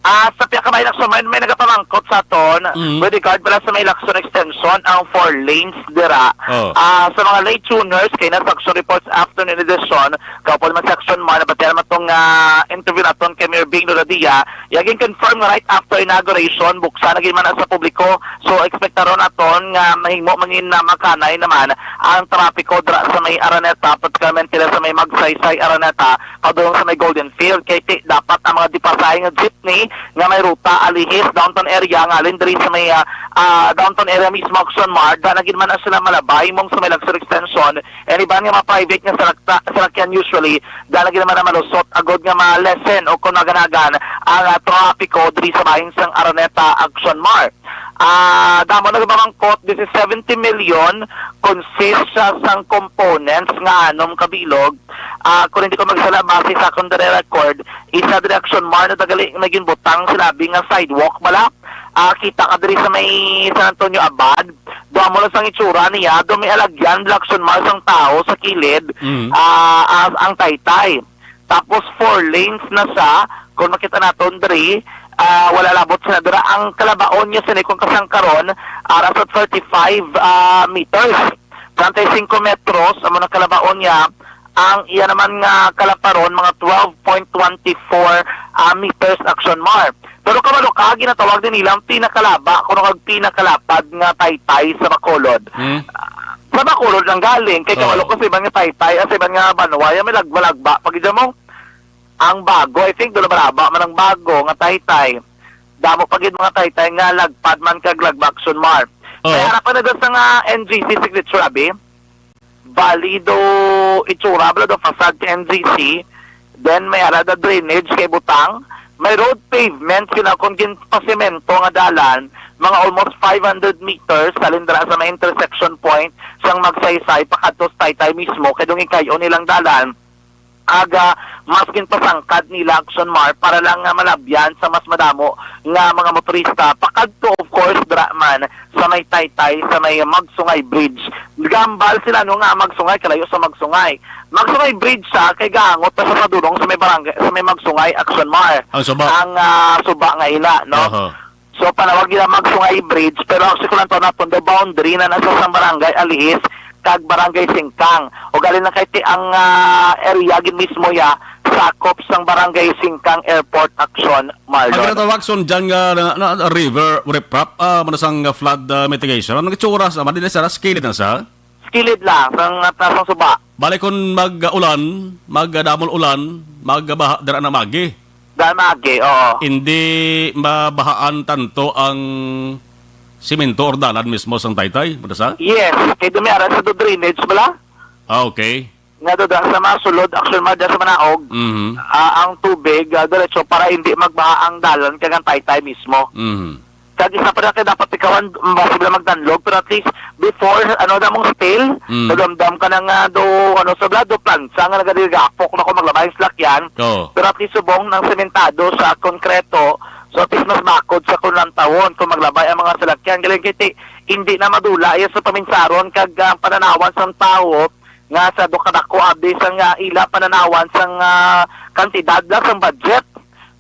Ah, sa pihak ka may Lacson, may, may nagapamangkot sa aton, Mm. with regard pala sa may Lacson extension, ang four lanes dira. Oh. Ah, sa mga late tuners, kay na sa Aksyon Reports Afternoon Edition, kaupod man sa Aksyon Mar, nabatian man tong, ah, interview naton kay Mayor Bing Loradia, iya gin-confirm nga right after inauguration, buksan na gid man na sa publiko. So, ekspektaron naton nga mahimo man gid na makanay naman ang trapiko dira sa may Araneta, particularmente dira sa may Magsaysay Araneta, padulong sa may Golden Field. Kay ti-, dapat ang mga dipasahe nga jeepney nga may ruta alihis downtown area, nga alin diri sa may, ah, ah, downtown area mismo, Aksyon Mar, da na gid man na sila malabay mong sa may Lacson extension. And iban nga mga private nga salakta-, salakyan usually, da na gid man na malusot agod nga ma-lessen o kung naganagan ang, ah, trapiko diri sa bahin sang Araneta, Aksyon Mar. Ah, damo nagapamangkot, this is seventy million, consist siya sang components nga anom ka bilog. Ah, kung hindi ko magsala, base sa akong diri record, isa diri Aksyon Mar na tagali nga ginbutang sila abi nga sidewalk bala. Ah, kita ka diri sa may San Antonio Abad. Damo lang sang itsura niya, do may alagyan diri Aksyon Mar sang tao sa kilid, Mm. ah, as ang taytay. Tapos four lanes na siya. Kung makita naton diri, ah, wala labot siya dira. Ang kalabaon niya sini kung kasangkaron, ara sa thirty-five, ah, meters. Treinta y cinco metros, amo na kalabaon niya. Ang iya naman nga kalaparon, mga twelve point twenty-four, ah, meters, Aksyon Mar. Pero kabalo ka, ginatawag din nila ang pinakalaba, kuno kag pinakalapad nga taytay sa Bacolod. Hmm. Sa Bacolod lang galing, kay Oo. kabalo ko sa iban nga taytay, ah, sa iban nga banwa, yan may lagba-lagba. Pag mo, ang Bago, I think, doon na Baraba man ang Bago nga taytay. Damo pa gid mga taytay nga lagpad man kag lagba, Aksyon Mar. Oo. May harap pa na doon sa nga N G C signature, abi. Bali do itsura bala do facade sa N G C. Then may ara da drainage kay butang. May road pavement sila kung ginpasemento nga dalan, mga almost five hundred meters, halin dira sa may intersection point sang Magsaysay pakadto sa Taytay mismo, kay dong ikayon nilang dalan, aga mas ginpasangkad nila, Aksyon Mar, para lang nga malabyan sa mas madamo nga mga motorista pakadto, of course, dira man sa may Taytay, sa may Magsungay Bridge. Gambal sila, no, nga Magsungay, kalayo sa Magsungay. Magsungay Bridge siya, kay gaangot pa sa padulong sa may barangay, sa may Magsungay, Aksyon Mar. Ang suba. Ang, ah, suba nga ila, no? Aha. So, panawag nila Magsungay Bridge, pero actually, kung ang tawag naton, the boundary na nasa sang barangay Alihis kag barangay Singkang. O galing na kay ti ang, ah, area gid mismo ya, sakop sang barangay Singkang Airport, Aksyon Mar. Ang ginatawag son dyan nga na, na, river riprap, ah, manasang flood, ah, mitigation. Ang itsura sa, madali sa, skilid na sa? Skilid lang, sang, ah, taas ang suba. Bali, kung mag-ulan, magdamol ulan, magbaha, dira na magi. Dira magi, oo. Hindi mabahaan tanto ang simento or dalan mismo sang Taytay, Madasa? Yes, kay dumi ara sa do drainage bala. Ah, okay. Nga do da sa masulod, Aksyon Mar, da sa Manaog, Mhm. ah, ang tubig, ah, diretso para hindi magbaha ang dalan kag ang Taytay mismo. Mhm. Kag isa pa na kay dapat ikawan, imposible magdanlog, pero at least before, ano, damong spill, Mm. nagdamdam ka na nga do, ano, sa blado, plansa nga nagadigapok na kung maglabay ang salakyan. Oo. Pero at least subong ng sementado sa konkreto, so at least mas bakod sa kung lantawon kung maglabay ang mga salakyan. Galing kiti, hindi na madula iya sa paminsaron kag ang pananawan sang tawo nga sa do kadako abi sang, ah, ila pananawan sang, ah, kantidad lang sang budget.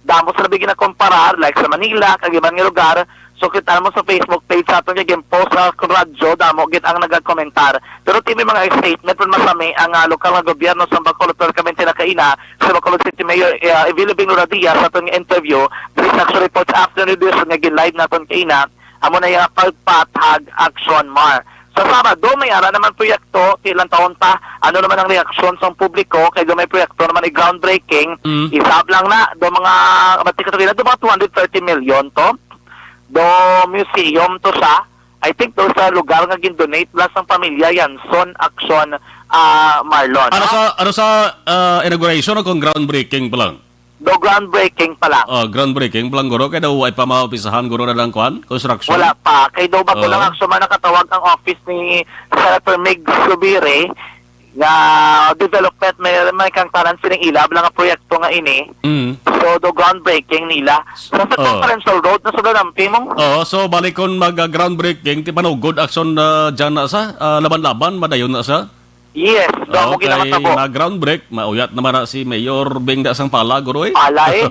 Damo sa labi ginakomparar, like sa Manila, kag iban nga lugar, So, kita mo sa Facebook page sa aton kay gin-post sa radyo, damo gid ang nagakomentar. Pero ti may mga statement man masami ang, ah, lokal nga gobyerno sa Bacolod, pero kami tinakaina sa Bacolod City Mayor, ah, Evelio Bing Loradia sa aton nga interview diri sa Action Reports Afternoon Edition nga gin-live naton kaina, amo na yung pagpatag action, Mar. Sa Sabado, may ara naman proyekto, ilang taon pa, ano naman ang reaksyon sa publiko, kay do may proyekto naman i-groundbreaking, Mm. isab lang na, do mga, ba't di ka sabihin na, do mga two hundred thirty million to, do museum to siya, I think do sa lugar nga gin-donate lang sang pamilya Yanson Action, ah, Marlon, Ano no? sa, ano sa, ah, inauguration o kung groundbreaking pa lang? Do groundbreaking pa lang. Oh, groundbreaking pa lang, guro. Kaya daw, ay pa maumpisahan, guro, na lang kwan? Construction? Wala pa. Kay daw bago Oo. lang actually man nakatawag ang office ni Senator Mig Zubiri nga development may, may kang tanan sining ila lang ang proyekto nga ini. Mm. So, do groundbreaking nila. Sa, sa Oo. Conferential Road, na sa Ganampi mong? Oo, so balik kon mag, ah, groundbreaking, ti manugod action na dyan na sa, ah, laban-laban, madayon na sa? Yes, do Ah, mo okay, ginamatabo. Na groundbreak, mauyat naman na si Mayor Bing da sang pala, guro, eh. Pala, eh.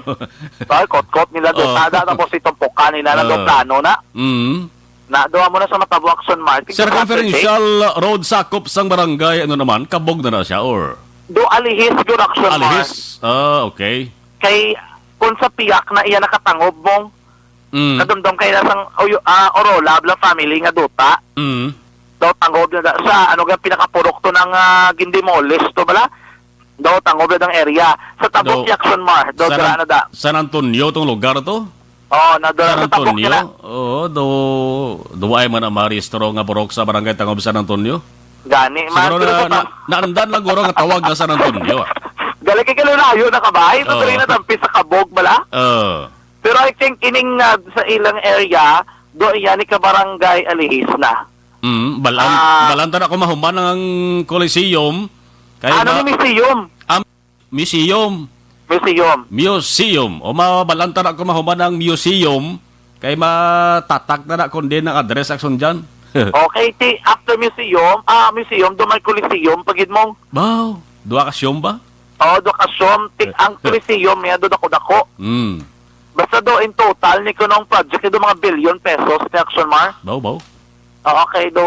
Ay, kot-kot nila do. Oh. Tada na po si tumpukan nila na do Oh. plano na. Mm. Na, do mo na sa matabo action, Martin. Sa Saturday. Circumferential Road sakop sang barangay, ano naman, kabog na na siya, or? Do alihis, good action, Mark. Alihis? Ah, okay. Kay, kung sa piyak na iya nakatangob mong Mm. Kadumdom kay na sang Oyo-, ah, Orola, bala family nga duta. Mm. Daw tangob na da-, sa ano nga pinakapurok to nang, ah, gindemolish to bala. Daw tangob na dang area. Sa Tabok, Daw Yakson Mar, daw San dira An-, na da. San Antonio tong lugar to? Oo, na dira San sa Tabok Antonio? nila. Oo, do, do ay man ang marehistro nga purok sa Barangay Tangob San Antonio? Gani, man, Siguro pero na, sa na, naandan lang guro nga tawag nga San Antonio, ah. Gali kay kalulayo na kabay, Oo. madali na tampi sa Kabog bala. Oo. Pero I think ining, ah, sa ilang area, do iya ni ka barangay Alihis na. Mm, balan-, Ah. balanta na ko mahuman ang Coliseum. Kay Ano ma-, ni museum? ah, museum. Museum. Museum. O mabalanta na ko mahuman ang museum. Kay matatak na na kung din ang address action dyan. Okay, ti after museum, ah, museum, do may Coliseum, pagid mo. Wow, duha ka siyom ba? Oh, do ka siyom. Ti-, ang Coliseum niya, do dako-dako. Mm. Basta do, in total, ni kunong project, do mga billion pesos ni Action Mar. Baw, baw. Oo, kay do,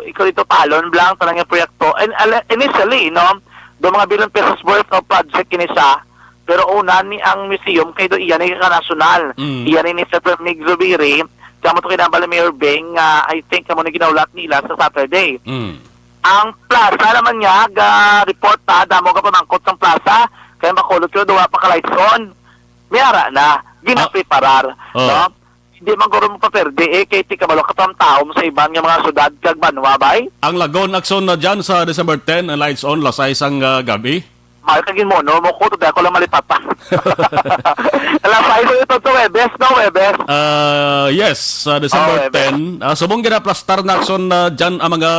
ikaw dito, talon blank, tanang yung proyekto. And, ale-, initially, no, do mga billion pesos worth of project ini siya. Pero una ni ang museum, kay do, iya ni ka national. Mm. Iya ni ni Sir Mig Zubiri, kamo to kinabal ni Mayor Beng, nga I think kamo ni ginaulat nila sa Saturday. Mm. Ang plaza naman niya, ga report ta, damo ga pamangkot sang plaza, kay makulot ko, duwa pa ka lights on. May ara na, ginapreparar, Ah. Oh. no? Hindi man guro mo paperde, eh, kay ti kabalo ka tam taom sa iban nga mga syudad kag banwa, bay? Ang Lagon Action na dyan sa December ten, ang lights on, lasay sang, ah, gabi. Mahal ka gin mono mo ko, tuday ako lang malipata. Alas sais ito to, Webes, no, Webes? Ah, yes, sa December Oh, Webes. ten. Ah, subong ginaplastar na action na dyan ang mga,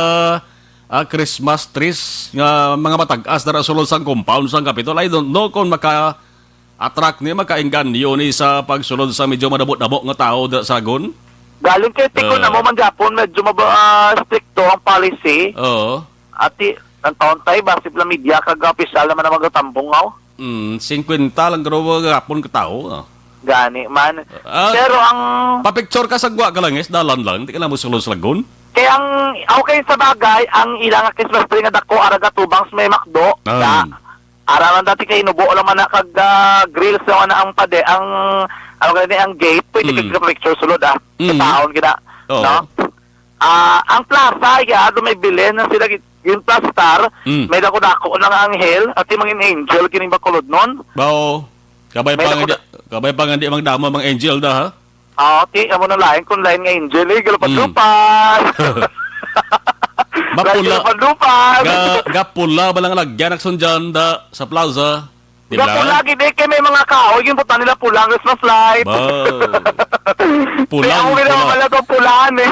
ah, Christmas trees nga mga matag-as na sulod sang compound sang Capitol. I don't know kung maka-attract ni, makainganyo ni sa pagsulod sa medyo madamo-damo nga tao da, sa Lagon. Galing kay Tico Ah. na mo man Japon, medyo maba-, ah, stricto ang policy. Oo. Ati, ang taon tayo, basi pala media kag opisyal naman ang magatambong, aw. Mm, singkwenta lang garo gapon ka tawo, ah. Gani man. Ah, Pero ang papicture ka sa gwa ka lang, is dalan lang, di ka lang mo sulod sa Lagon. Kaya ang, okay, sa bagay, ang ilang Christmas tree nga dako, araga tubang sa may McDo, Ah. na, ara man dati kay inubo lang man na kag, ah, grills lang man na ang pade, ang, ano ka ni, ang gate, pwede Mm. ka picture sulod, ah. Mm. Sa taon, gina, Oo. no? Ah, ang plaza, ya, do may bilin na sila gi-, yung plastar, Mm. may dako-dako na nga anghel, at yung mga angel, kining Bacolod nun. Bao, kabay May pa nga dako-, di, kabay pa nga di magdamo mga angel da, ha? Ah, okay, amo na lain kung lain nga angel, eh, galupan-lupan. Mm. Mapula. Lain galupan-lupan. Ga, ga pula ba lang lagyan, Action dyan, da, sa plaza? Di Nga ba? Pula gid, eh, kay may mga kahoy, yung butang nila pula ang Christmas light. Ba. Pula Pula, ang ako ginawa pula. Pala itong pulahan, eh.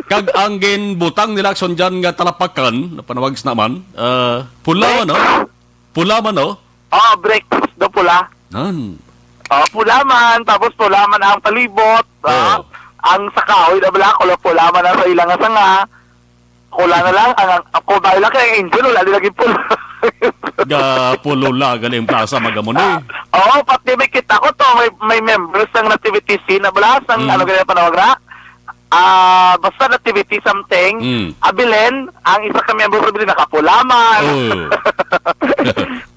Kag ang ginbutang nila, Action dyan, nga talapakan, na panawag sa naman, ah, pula Bricks? Man, no? Pula man, no? Oh, bricks, do pula. Nan. Oh, pula man, tapos pula man ang palibot, ah. Oh. Ang sa kahoy na bala, kula pula man ang sa ilang nga sanga. Kula na lang, ang, ang kubay lang kay angel, wala din lagi pula. Ga pulula, galing plaza, magamo ni. Ah, Oo, pati may kita ko to, may, may members ng nativity scene na bala, sang Mm. ano ganyan panawag na? Ah, basta nativity something. Mm. Abilin, ang isa ka member sa Abilin nakapula man. Oh.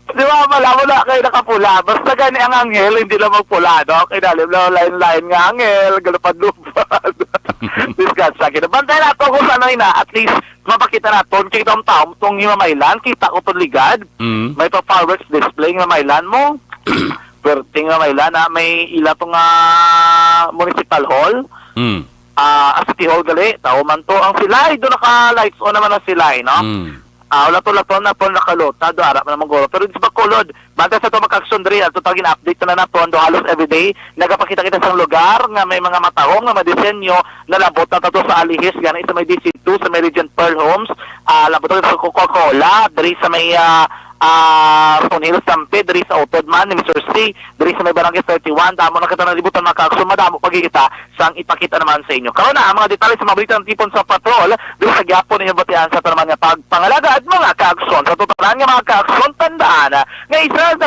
Di ba, wala mo na kayo nakapula. Basta gani ang anghel, hindi lang magpula, no? Kay dali mo na lain-lain nga anghel, galupad-lupad. Discuss sa akin. Bantay na to kung saan na, at least, mapakita naton kay tong taon tong Himamaylan, kita ko to ligad. Mm. May pa fireworks display nga Himamaylan mo. Perting Himamaylan na may ila to nga municipal hall. Mm. Ah, ah, City Hall gali, tao man to. Ang silay, doon naka lights on naman ang silay, no? Mm. Ah, wala to, wala to, na to, nakalota, do ara man ang guro. Pero di sa Bacolod, bantay sa to, Maka Aksyon diri, ato tawag in update na nato, ando halos everyday, nagapakita kita sa lugar nga may mga matahom nga mga disenyo, nalabot na to sa Alihis, gani sa may D C two, sa may Regent Pearl Homes, ah, labot na sa Coca-Cola, diri sa may, ah, ah, Stone Hill Stampede, diri sa utod man ni Mister C, diri sa may Barangay thirty-one, damo na kita nalibutan, Maka Aksyon, madamo pagkikita sang ipakita naman sa inyo. Karon na ang mga detalye sa mga balita ng Tipon sa Patrol, diri sa gihapon ninyo batian sa tanan nga pagpangalagad, mga Ka Aksyon. Sa totalan nga mga Ka Aksyon, tandaan nga isa sa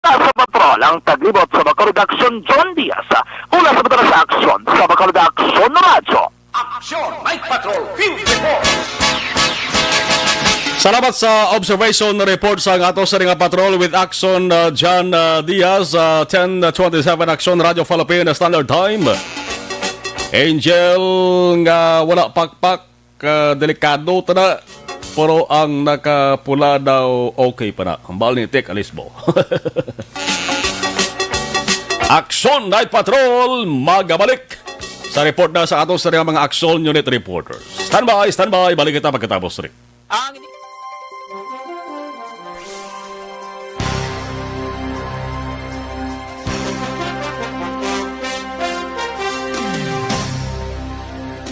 Sa Patrol, ang taglibot sa Bacolod Aksyon, John Diaz. Una sa Bacolod Aksyon, sa Bacolod Aksyon Radyo. Aksyon Night Patrol Field Report. Salamat sa observation report sa ato sa nga patrol with Aksyon, uh, John, uh, Diaz, uh, ten twenty-seven Aksyon Radyo Philippine Standard Time. Angel nga wala pakpak, uh, delikado tana, pero ang nakapula daw okay pa na. Hambal ni Tek Alisbo. Aksyon Night Patrol, magabalik sa report na sa ato sa mga Aksyon Unit reporters. Standby, standby, balik kita pagkatapos rin. Ang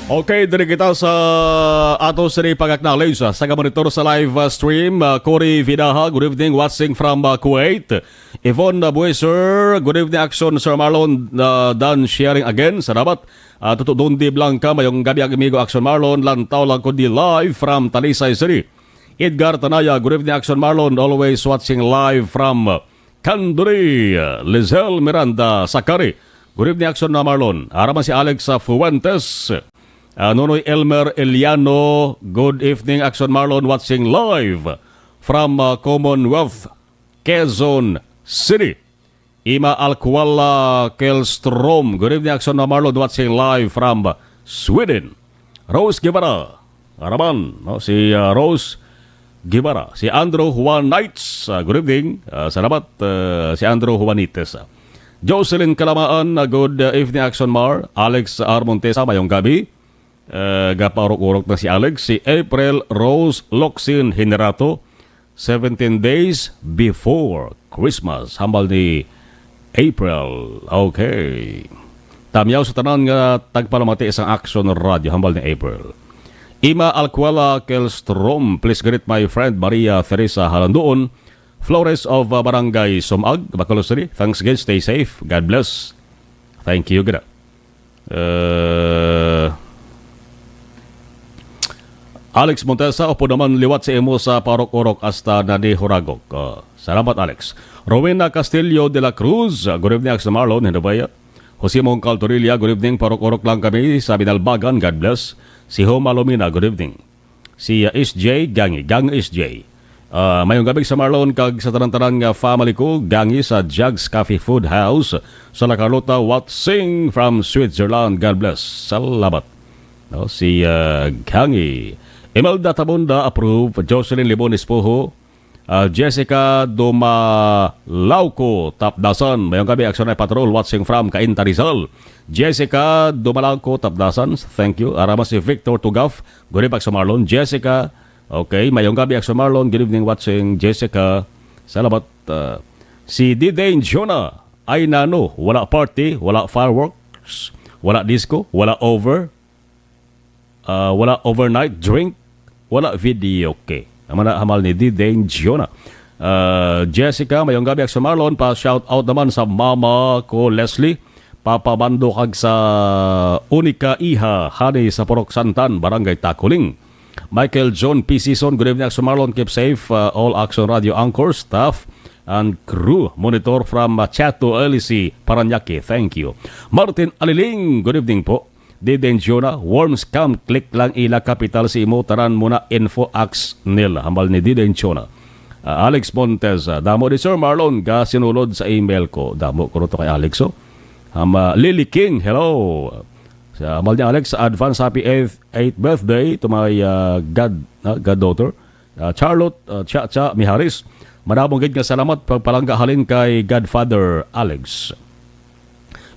Okay, diri kita sa ato sa pag-acknowledge, ah, sa monitor sa live, ah, stream, ah, Cory Vidaha, good evening, watching from, ah, Kuwait. Yvonne, ah, Bueser, good evening, Aksyon, Sir Marlon, ah, done sharing again. Salamat. Ah, Tuto Dondi Blanca, mayong gabi, amigo Aksyon Marlon. Lantaw lang ko di live from Talisay City. Edgar Tanaya, good evening, Aksyon Marlon. Always watching live from Canduri. Lizelle Miranda Sakari, good evening, Aksyon na Marlon. Araman si Alex, ah, Fuentes. Ah, Nonoy Elmer Eliano, good evening, Aksyon Marlon. Watching live from, ah, Commonwealth, Quezon City. Ima Alcuala Kelstrom. Good evening, Aksyon na Marlon, watching live from Sweden. Rose Guevara. Araman, no? Si, ah, Rose Guevara. Si Andrew Juanites. Ah, good evening. Ah, salamat, ah, si Andrew Juanites. Jocelyn Kalamaan, ah, good, ah, evening, Aksyon Mar. Alex R. Montesa, mayong gabi. Eh, gapaurok-urok na si Alex. Si April Rose Locsin Generato, seventeen days before Christmas. Hambal ni April. Okay. Tamyaw sa tanan nga tagpalamati sang Action Radio, hambal ni April. Ima Alcuela Kelstrom, please greet my friend Maria Teresa Halandoon Flores of, uh, Barangay Sumag, Bacolod City. Thanks again. Stay safe. God bless. Thank you, gina. Uh, Alex Montesa, upo naman liwat sa imo sa Parok-Orok hasta na ni Huragok. Uh, salamat, Alex. Rowena Castillo de la Cruz, uh, good evening, Axel Marlon, Hinabaya. Jose Mongcal Torilla, good evening, Parok-Orok lang kami sa Binalbagan, God bless. Si Homa Lomina, good evening. Si, uh, S J, Gangi, Gang S J. Uh, mayong gabi sa Marlon, kag sa tanan-tanan nga family ko, Gangi sa Jags Cafe Food House, sa La Carlota, watching from Switzerland. God bless. Salamat. No, si, uh, Gangi. Imelda Tabunda, approve. Jocelyn Libon Espojo, uh, Jessica Dumalauco, Tapdasan. Mayong gabi, Action Patrol, watching from Cainta, Rizal. Jessica Dumalauco, Tapdasan, thank you. Arama si Victor Tugaf, good evening, Action Marlon. Jessica, okay, mayong gabi, Action Marlon. Good evening, watching, Jessica. Salamat. Uh, si Didane Jonah, ay nano, wala party, wala fireworks, wala disco, wala over, uh, wala overnight drink, wala video kay. Naman na hamal ni Didane Jonah. Uh, Jessica, mayong gabi, Action Marlon. Pa shout out naman sa mama ko, Leslie. Papa Mando, kag sa Unica Iha, hani sa Purok Santan, Barangay Takuling. Michael John P. Season, good evening, Action Marlon. Keep safe, uh, all Action Radio anchors, staff, and crew. Monitor from, uh, Chato, L E C, Parañaque. Thank you. Martin Aliling, good evening po. Didane Jonah, warm scam, click lang ila kapital sa imo, tanan mo na info, ask nila. Hambal ni Didane Jonah. Ah, Alex Montes, ah, damo di, Sir Marlon, ga sinulod sa email ko. Damo ko to kay Alex, oh. Hama, Lily King, hello. Sa hambal ni Alex, advance happy eighth, eighth birthday to my, ah, god, ah, goddaughter. Ah, Charlotte, ah, Cha Cha Miharis. Madamo gid nga salamat pagpalangga halin kay Godfather Alex.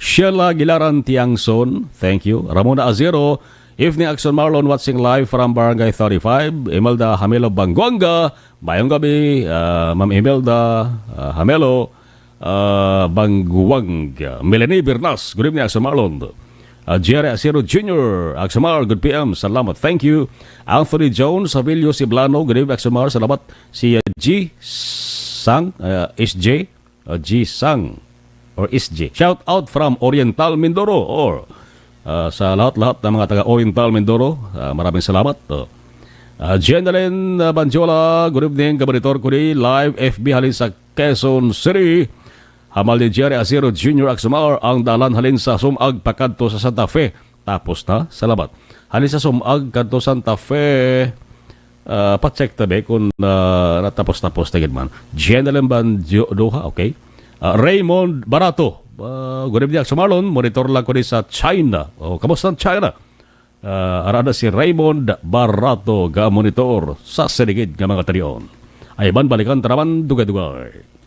Sheila Gilaran Tiangson, thank you. Ramona Azero, evening, Action Marlon, watching live from Barangay thirty-five. Imelda Hamelo Banguanga, mayong gabi, ah, Ma'am Imelda, ah, Hamelo, ah, Banguanga. Melanie Bernas, good evening, Action Marlon. Ah, Jerry Asiro Junior, Axamar, good P M, salamat, thank you. Anthony Jones, Savilio Siblano, good evening, Axamar, salamat. Si, ah, G Sang, ah, S J, ah, G Sang, or S J. Shout out from Oriental Mindoro, or, ah, sa lahat-lahat ng mga taga Oriental Mindoro, ah, maraming salamat. Oh. Ah, Jenalyn, ah, Banjola, good evening, kabalitor ko ni live F B halin sa Quezon City. Hamal ni Jerry Asiro Junior Axamar ang dalan halin sa Sumag pakadto sa Santa Fe. Tapos na? Salamat. Halin sa Sumag kadto Santa Fe, ah, pa-check tabi kung, ah, natapos-tapos na gid man. Jenalyn Banjo-, Duha, okay. Ah, Raymond Barato. Ah, good evening, Axel Marlon. Monitor lang ko ni sa China. Oh, kamusta ang China? Ah, arada si Raymond Barato ga monitor sa siligid nga mga talion. Ay man balikan ta naman dugay-dugay.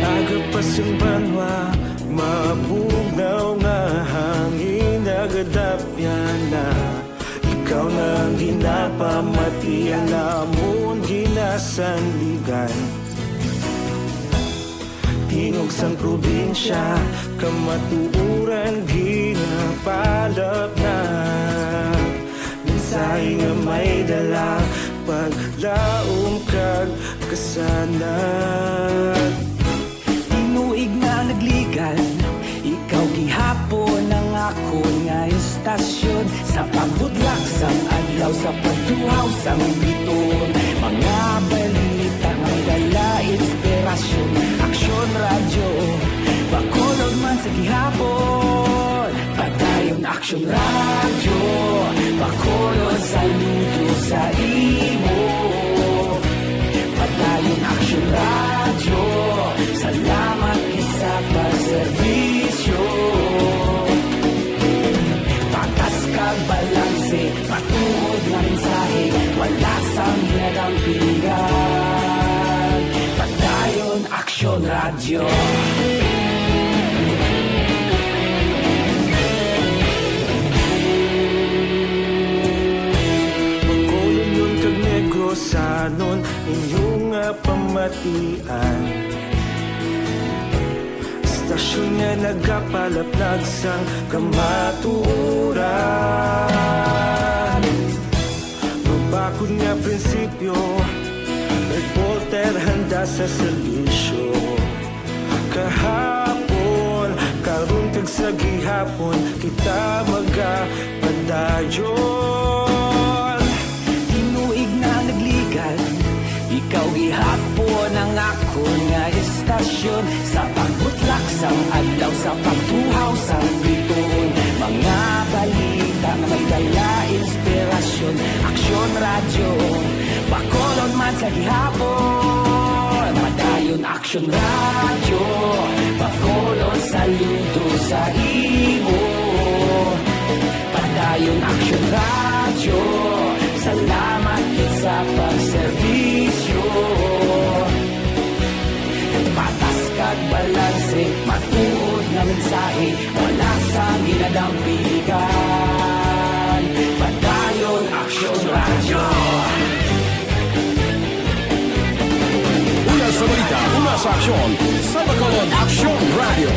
Aga pa sing banwa, mabugnaw nga hangin nagadapyan na. Ikaw na ang ginapamati, ang amon ginasandigan. Tingog sang probinsya, kamatuoran ginapalapnag. Mensahe nga may dala, paglaom kag kasanag. Tinuig nga nagligan, ikaw gihapon ang akon nga estasyon. Sa pagbudlak sang adlaw, sa pagtuhaw sang biton, mga balita nga dala inspirasyon. Aksyon Radyo, Man sa gihapon, Padayon Aksyon Radyo, pakulon saludo sa imo. Padayon Aksyon Radyo, salamat gid sa pagserbisyo. Patas kag balanse, matuod nga mensahe, wala sang ginadampigan. Padayon Aksyon Radyo. Bacolodnon kag Negrosanon, inyo nga pamatian. Istasyon nga nagapalaplag sang kamatuoran. Mabakod nga prinsipyo, reporter handa sa serbisyo. Kahapon, karon kag sa gihapon, kita magapadayon. Tinuig na nagligad, ikaw gihapon ang akon nga istasyon. Sa pagbutlak sang adlaw, sa pagtuhaw sang bituon, mga balita nga may dala inspirasyon. Aksyon Radyo, Bacolod man sa gihapon. Padayon Aksyon Radyo, pakulon saludo sa imo. Padayon Aksyon Radyo, salamat gid sa pagserbisyo. Patas kag balanse, matuod nga mensahe, wala sang ginadampigan. Padayon Aksyon Radyo. Una sa balita, una sa aksyon, sa Bacolod Aksyon Radyo.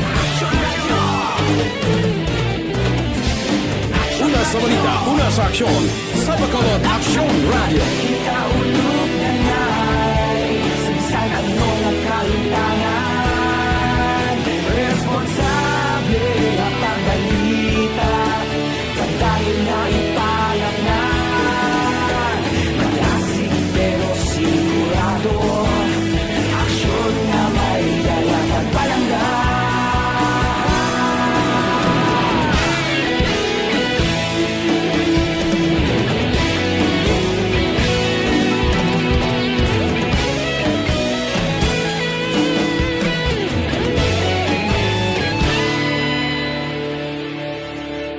Una sa balita, una sa aksyon, sa Bacolod Aksyon Radyo. Kita ulog na nay, sa bisan ano nga kahimtangan, responsable nga pagbalita. Padayon nga ipangatnan, malasig pero sigurado. Aksyon nga may dala kag palangga.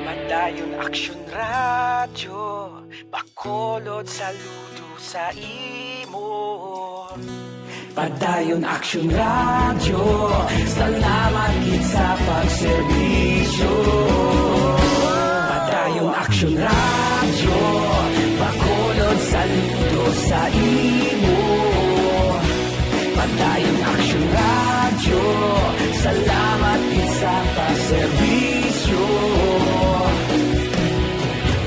Padayon Aksyon Radyo, bakulod saludo sa imo. Padayon Aksyon Radyo, salamat gid sa pagserbisyo. Padayon Aksyon Radyo, bakulod saludo sa imo. Padayon Aksyon Radyo, salamat gid sa pagserbisyo.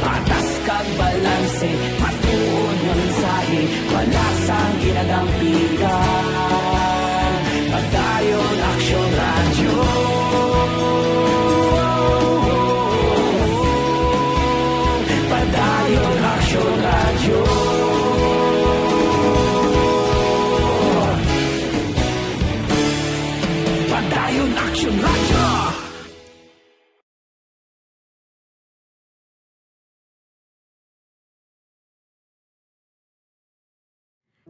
Patas kag balanse, matuod nga mensahe, wala sang ginadampigan. Padayon Aksyon Radyo. Padayon Aksyon Radyo. Padayon Aksyon Radyo.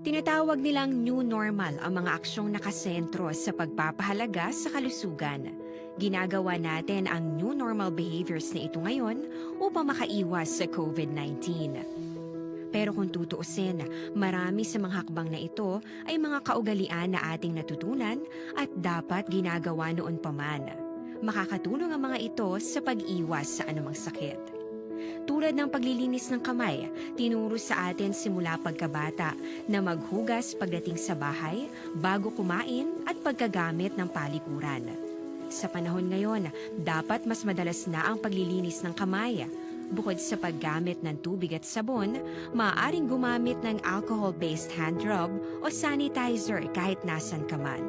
Tinatawag nilang new normal ang mga aksyong nakasentro sa pagpapahalaga sa kalusugan. Ginagawa natin ang new normal behaviors na ito ngayon upang makaiwas sa covid nineteen. Pero kung tutuusin, marami sa mga hakbang na ito ay mga kaugalian na ating natutunan at dapat ginagawa noon pa man. Makakatulong ang mga ito sa pag-iwas sa anumang sakit. Tulad ng paglilinis ng kamay, tinuro sa atin simula pagkabata na maghugas pagdating sa bahay, bago kumain, at pagkagamit ng palikuran. Sa panahon ngayon, dapat mas madalas na ang paglilinis ng kamay. Bukod sa paggamit ng tubig at sabon, maaaring gumamit ng alcohol-based hand rub o sanitizer kahit nasan ka man.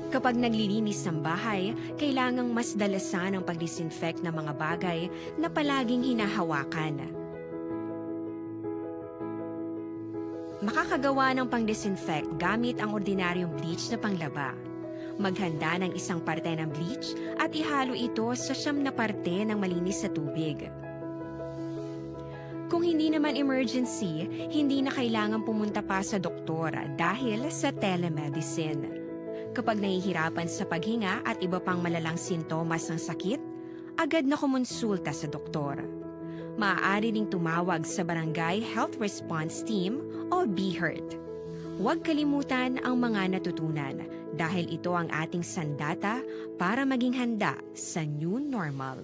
Kapag naglilinis ng bahay, kailangang mas dalasan ang pag-disinfect ng mga bagay na palaging hinahawakan. Makakagawa ng pang-disinfect gamit ang ordinaryong bleach na panglaba. Maghanda ng isang parte ng bleach at ihalo ito sa siyam na parte ng malinis na tubig. Kung hindi naman emergency, hindi na kailangan pumunta pa sa doktor dahil sa telemedicine. Kapag nahihirapan sa paghinga at iba pang malalang sintomas ng sakit, agad na kumonsulta sa doktor. Maaari ring tumawag sa Barangay Health Response Team o BHERT. Huwag kalimutan ang mga natutunan dahil ito ang ating sandata para maging handa sa new normal.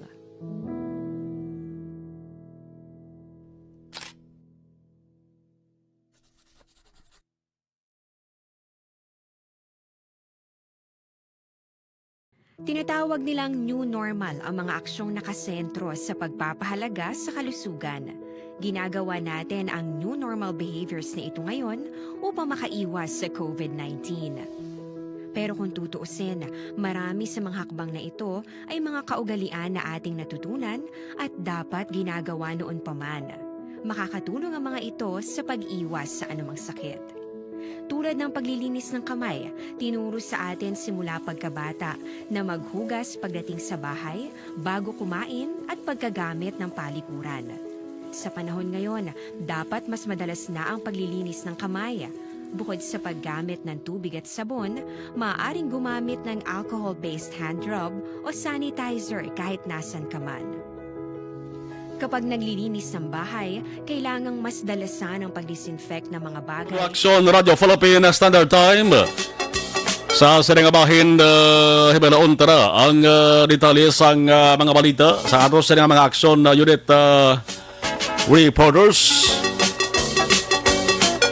Tinatawag nilang new normal ang mga aksyong nakasentro sa pagpapahalaga sa kalusugan. Ginagawa natin ang new normal behaviors na ito ngayon upang makaiwas sa covid nineteen. Pero kung tutuusin, marami sa mga hakbang na ito ay mga kaugalian na ating natutunan at dapat ginagawa noon pa man. Makakatulong ang mga ito sa pag-iwas sa anumang sakit. Tulad ng paglilinis ng kamay, tinuro sa atin simula pagkabata na maghugas pagdating sa bahay, bago kumain, at pagkagamit ng palikuran. Sa panahon ngayon, dapat mas madalas na ang paglilinis ng kamay. Bukod sa paggamit ng tubig at sabon, maaaring gumamit ng alcohol-based hand rub o sanitizer kahit nasan ka man. Kapag naglilinis ng bahay, kailangang mas dalasan ang pag-disinfect ng mga bagay. Aksyon, Radyo Philippine Standard Time. Sa sini nga bahin, uh, hibalaon ta na ang, uh, detalye sang, uh, mga balita sa ato sini nga mga aksyon, uh, unit, uh, reporters.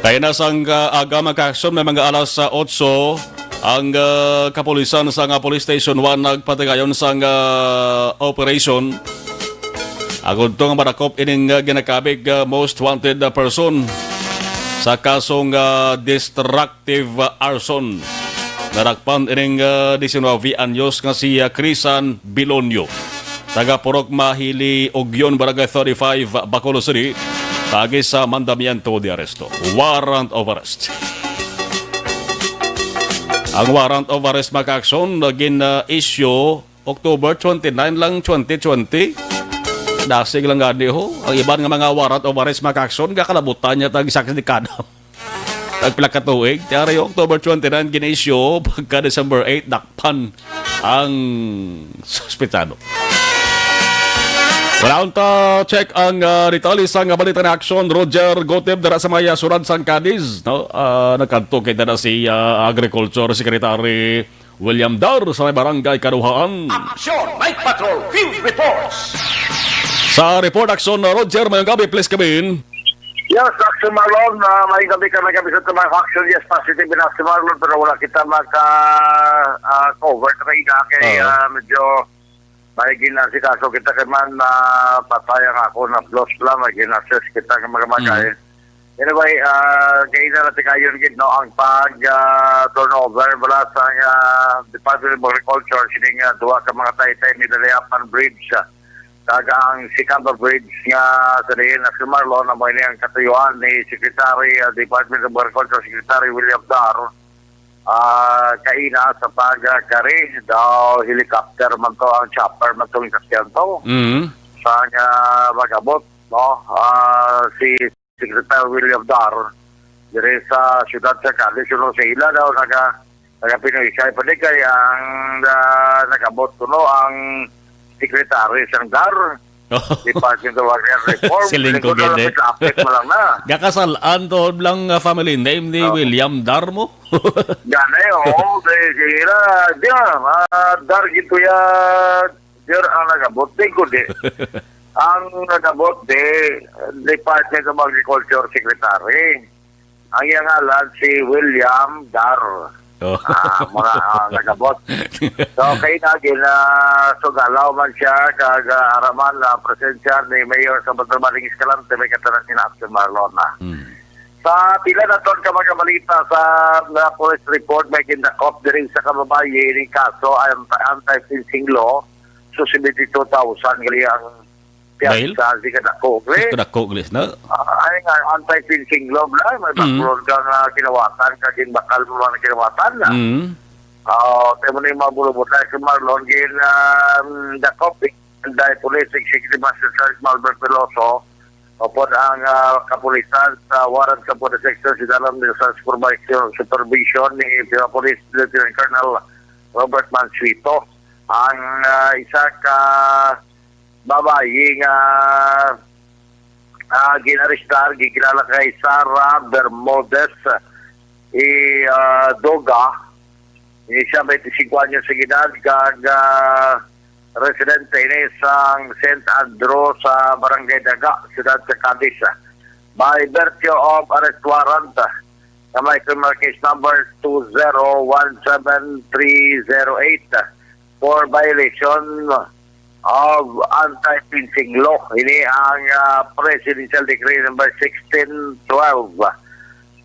Kaya na sang, uh, aga, mga kaaksyon, may mga alas sa otso, ang, uh, kapulisan sa nga Police Station one nagpatigayon sang, uh, operation. Agud to nga madakop ining, uh, ginakabig, uh, most wanted, uh, person sa kasong, uh, destructive, uh, arson. Nadakpan ining, uh, diecinueve anyos nga si, uh, Crisan Bilonio, taga Purok Mahili, Ugyon, Barangay thirty-five, Bacolod City, paagi sa mandamiento de arresto, warrant of arrest. Ang warrant of arrest, mga kaaksyon, na gin-issue October twenty-nine lang, twenty twenty. Dasig lang gani, ho. Ang iban nga mga warrant of arrest, mga kaaksyon, gakalabutan niya tag isa ka dekada. Tagpila ka tuig. Tiari, October twenty-nine gin-issue, pagka December eight, dakpan ang suspetsado. Wala unta, check ang, ah, detalye sa nga balita na aksyon. Roger Gotib dara sa may, ah, syudad sang Cadiz, no? Ah, nagkadto kita na si, ah, Agriculture Secretary William Dar sa may Barangay Kaduhaan. Action! Night Patrol Field Reports! Sa report, Action, Roger, mayong gabi, please come in. Yes, Action Marlon, ah, may gabi ka, may gabi sa tumang Action. Yes, positive in Action Marlon, pero wala kita maka, ah, cover sa kaina kay, Oo. ah, medyo may ginasikaso kita kay man, ah, patay ang ako na plus lang, may ginasis kita ng mga bagay. Mm. Anyway, ah, kay na natin kayo gid, no, ang pag, ah, turnover wala sa, ah, Department of Agriculture, sining, ah, duha ka mga taytay ni Dalayapan Bridge, ah, kag ang Sicaba Bridge nga sa diin na si Marlon, amo ini ang katuyuan ni Secretary, ah, Department of Agriculture Secretary William Dar, ah, kaina sa pagkari daw helicopter man to, ang chopper man to, ang sakyan to. Mm. Sa nga mag-abot, no, ah, si Secretary William Dar, diri sa siyudad sa Cali, suno sa ila daw, naga, nagapinoy siya. Ipaligay ang, ah, nag-abot kuno ang secretary sang Dar, Oh. Department of Agriculture Reform. Siling ko Lingkod na gid, lang, eh. Lapit mo lang na. Gakasal-an to lang nga family name ni Oh. William Dar mo? Ganay, oo. Kay sila, di, ah, Dar gito ya, Dar ang nag-abot. Di ko di. Ang nag-abot di, Department of Agriculture Secretary. Ang iyang ngalan si William Dar. Oh. Ah, mga, ah, nag-abot. So, kay nagin, ah, sugalaw man siya, kag, ah, araman, ah, presensya ni Mayor sa Bandarbaling Escalante, may katanan ni Action Marlon, ah. Hmm. Sa pila na ton ka mga balita sa, ah, police report, may gindakop diri sa kababayi ning kaso, ang anti-fencing law, so seventy-two thousand gali ang Bail? Piyasa, di ka dako, Gre. Kadako, Gre, na? Ah, ay nga, anti-fencing law, bla. May Mm. background ka nga kinawatan, ka din bakal mo nga kinawatan, na. Mm. Ah, kay mo ni mga bulubot na si Marlon, gin, um, the copy, and the police executive master Sergeant Malbert Veloso, upod ang, ah, kapulisan sa warrant sa police section, si Dalam sa supervision, supervision ni Police Lieutenant Colonel Robert Mansueto. Ang, ah, isa ka babayi nga, ah, ginarestar, gikilala kay Sara Bermudez, i, ah, Doga. Ini siya, twenty-five anyos sa edad, kag, ah, residente ini sang Saint Andrew sa Barangay Daga, siyudad sa Cadiz. By virtue of arrest warrant, na may criminal case number two zero one seven three zero eight for violation of anti-fencing law. Ini ang, ah, Presidential Decree number sixteen twelve.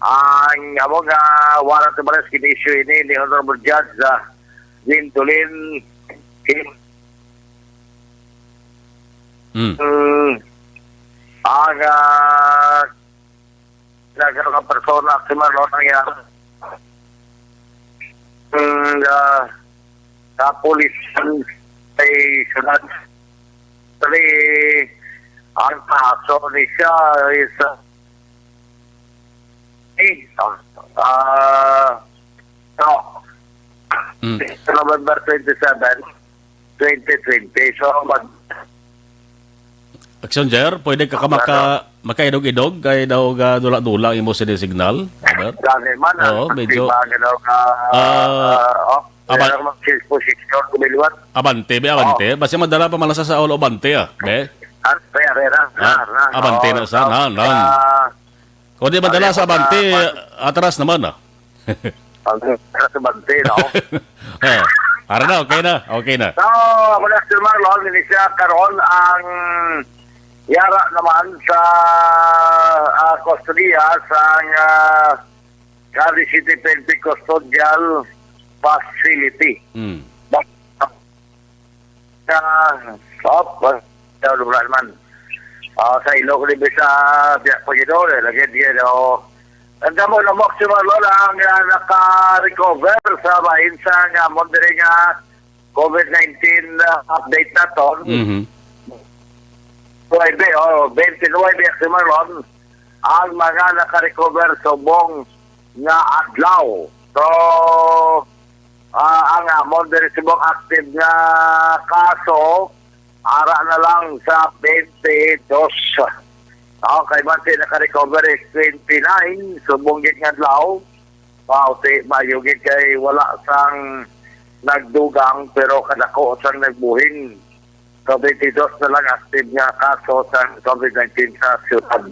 Ang amo nga warrant of arrest gin-issue ini ni Honorable Judge, ah, Gwendolyn Kim. Mm. Mm, ang, ah, nagkano nga persona si Marlon ang iya, mm, ah, kapulisan sa syudad. Actually, ang kaso ni siya is, ah, eh, ah, ah, no. Mm. Sa November twenty-seven, twenty twenty. So, mag- Action, Jer, pwede ka, ka maka-, makaidog-idog kay daw ga dula-dula ang imo sini signal, brother? Gani man, Oo, ang medyo, ba nga daw ka, ah, ah, oh, aban-, kaya mag-change position, kumiliwat. Abante, be, abante. Oo. Basta madala pa man sa, sa ulo, abante, ah, be? Ah, kaya, kaya, na, Ah, na, na. Abante Oo, na sa, so, na, na. ah, Kung di madala Ano sa yung mga abante, pan- atras naman, ah. Ang sa bante, no? Ah, para na, okay na, okay na. So, ako na, Sir Marlon, ini siya karon ang yara naman sa, ah, kustodiya sa, ah, Cadiz City P N P Custodial Facility. Mm. Ah, op, ah, wala naman. Ah, sa ilo ko, di ba, sa biyak pa gid, eh, lagi, di, oh. Ang damo na mo, si Marlon, ang, ah, naka-recover sa bahin sa nga, mo, diri nga COVID nineteen, ah, update naton. Mhm. Nuwebe, oh, twenty-nuwebe, si Marlon, ang mga naka-recover subong nga adlaw. So, ah, ang amon diri subong active nga kaso, ara na lang sa twenty-dos. Ah, kay basi naka-recover is twenty-nine, subong gid nga adlaw. Mao ti, maayo gid kay wala sang nagdugang, pero kadako sang nagbuhin. So, twenty-dos na lang active nga kaso sang COVID nineteen sa siyudad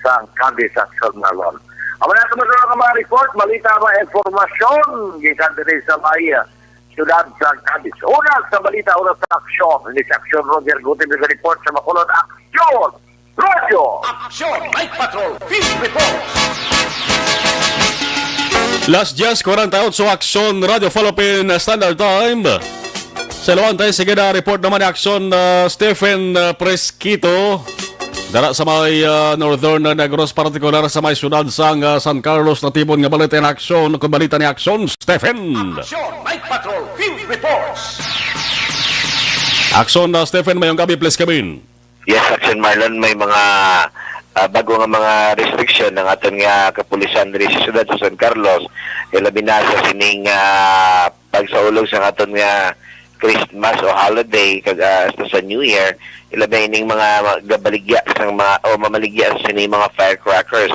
sang Cadiz, Action Malon. Ang mga kamatulog nga mga report, balita, mga informasyon, gikan diri sa may, ah, siyudad sang Cadiz. Una sa balita, una sa aksyon. Ini si Aksyon Roger Guti, may report sa Bacolod. Aksyon! Radyo! Aksyon! Night Patrol Field Report! Las diez cuarenta y ocho, Aksyon Radyo Philippine Standard Time. Sa Luante, sige na, report naman ni Aksyon, ah, Stephen, ah, Fresquito. Dara sa may, ah, Northern, ah, Negros, partikular sa may siyudad sang, ah, San Carlos, natipon nga balita in action. Kung balita ni Aksyon, Stephen. Aksyon, Night Patrol Field Reports. Aksyon na, Stephen, mayong gabi, please, kabin. Yes, Action Marlon, may mga, ah, bago nga mga restriction ang aton nga kapulisan diri sa siyudad sa San Carlos, ilabi na sa sining, ah, pagsaulog sa aton nga Christmas o holiday, kag, ah, hasta sa New Year, ilabi ining mga gabaligya sang mga, o mamaligya sa sini mga firecrackers.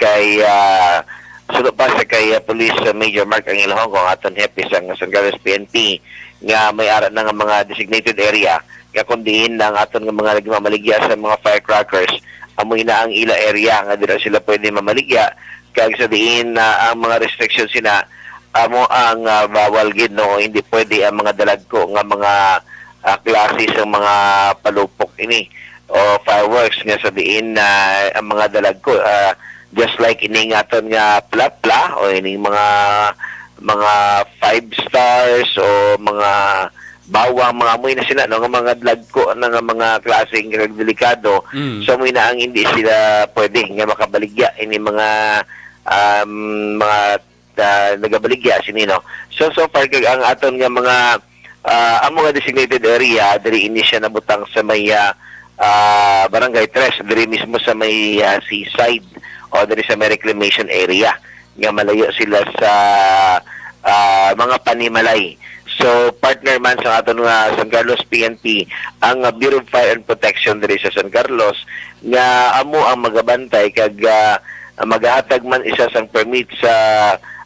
Kay, ah, suno pa sa kay, ah, Police, ah, Major Mark Angel Hongco, ang aton hepe sa San Carlos P N P, nga may ara na nga mga designated area nga kung diin ang aton nga mga nagmamaligya sa mga firecrackers, amo ina ang ila area nga dira sila pwede mamaligya, kag sa diin na ang mga restrictions sina amo ang, ah, bawal gid, no, hindi pwede ang mga dalagko nga mga, ah, klase sa mga palupok ini o fireworks nga sa diin na ang mga dalagko, ah, just like ining aton nga plapla o ining mga, mga five stars o mga bawang, mga amoy na sila, no, nga mga dalagko na nga mga klaseng delikado. Mm. So, amoy na ang hindi sila pwede nga makabaligya ini mga, um, mga ah, nagabaligya sini, no? So, so far, kag ang aton nga mga, ah, amo nga designated area, diri ini siya nabutang sa may, ah, ah, Barangay Tres, diri mismo sa may, ah, seaside o diri sa may reclamation area nga malayo sila sa, ah, mga panimalay. So, partner man sa aton nga San Carlos P N P, ang, ah, Bureau of Fire and Protection diri sa San Carlos, nga amo ang magabantay kag, ah, magahatag man isa sang permit sa,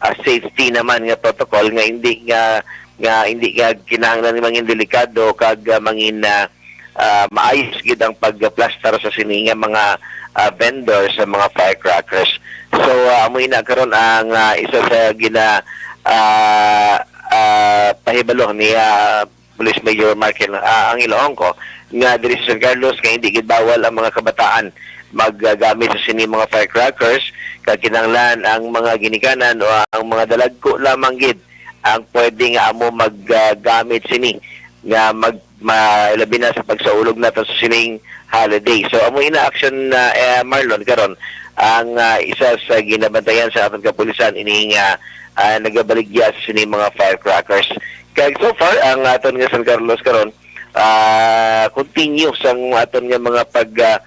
ah, safety naman nga protocol nga hindi nga, nga hindi nga kinahanglan nga mangin delikado kag, ah, mangin, ah, ah, maayos gid ang pagplastar sa sini nga mga, ah, vendor sa mga firecrackers. So, ah, amo ina karon ang, ah, isa sa gina, ah, ah, pahibalo ni, ah, Police Major Mark Hil-, ah, Angelo Ongco nga diri sa San Carlos nga hindi gid bawal ang mga kabataan maggamit sa sini mga firecrackers, kag kinahanglan ang mga ginikanan o ang mga dalagko lamang gid ang pwede nga amo maggamit sini nga mag ma, labi na sa pagsaulog nato sa sining holiday. So, amo ina action na, eh, Marlon, karon ang, ah, isa sa ginabantayan sa aton kapulisan ini nga, ah, nagabaligya sa sini mga firecrackers. Kag so far, ang aton nga San Carlos karon, ah, continue sang aton nga mga pag, ah,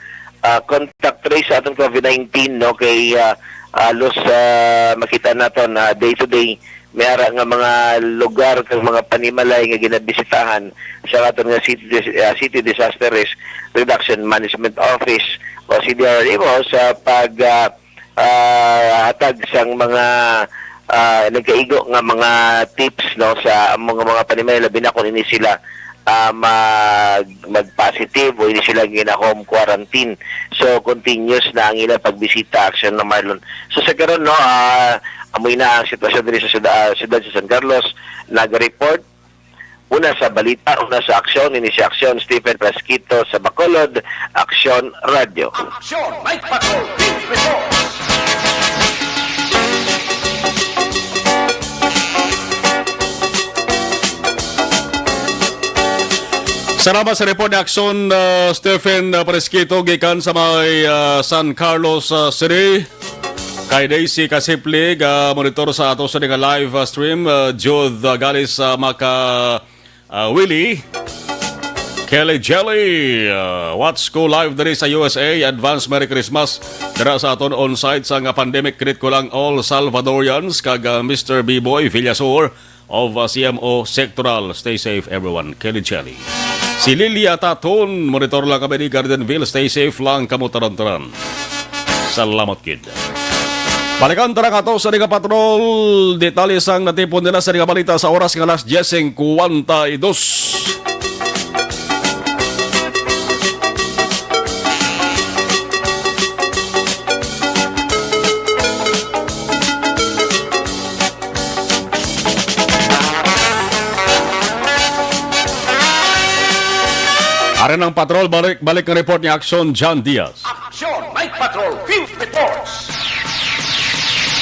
ah, contact trace sa aton COVID nineteen, no, kay, ah, halos, ah, makita naton na day to day may ara nga mga lugar kag mga panimalay nga ginabisitahan sa aton nga city, dis- ah, city disaster risk reduction management office o C D R R M O sa pag, ah, ah, hatag sang mga, ah, nagkaigo nga mga tips, no, sa among mga panimalay, labi na kung ini sila, ah, mag mag-positive o ini sila gina-home quarantine. So, continuous na ang ilang pagbisita, action na Marlon. So, sa karon, no, ah, amoy na ang sitwasyon diri sa syudad, ah, syudad sa San Carlos. Nag-report una sa balita, una sa aksyon, ini si Aksyon Stephen Fresquito sa Bacolod, Aksyon Radio. Ang aksyon, may patrol, report. Salamat sa report ni Aksyon, uh, Stephen, uh, Fresquito gikan sa may, uh, San Carlos, uh, City. Kay Daisy Kasipli, ga monitor sa ato sa nga live, uh, stream, uh, Jude, uh, Galis, uh, Maka, uh, Willie. Kelly Jelly, uh, watch ko live diri sa U S A. Advance Merry Christmas dira sa aton on-site sa nga pandemic. Greet ko lang all Salvadorians kag, uh, Mister B-Boy Villasor of, uh, C M O Sectoral. Stay safe, everyone. Kelly Jelly. Si Lilia Taton, monitor lang kami ni Gardenville. Stay safe lang kamo tanan-tanan. Salamat gid. Balikan ta na kato sa nga patrol. Detalye sang natipon nila sa nga balita sa oras nga alas diez cincuenta y dos. Ari ang patrol, balik, balik ang report ni Aksyon John Diaz. Aksyon, may patrol, field reports.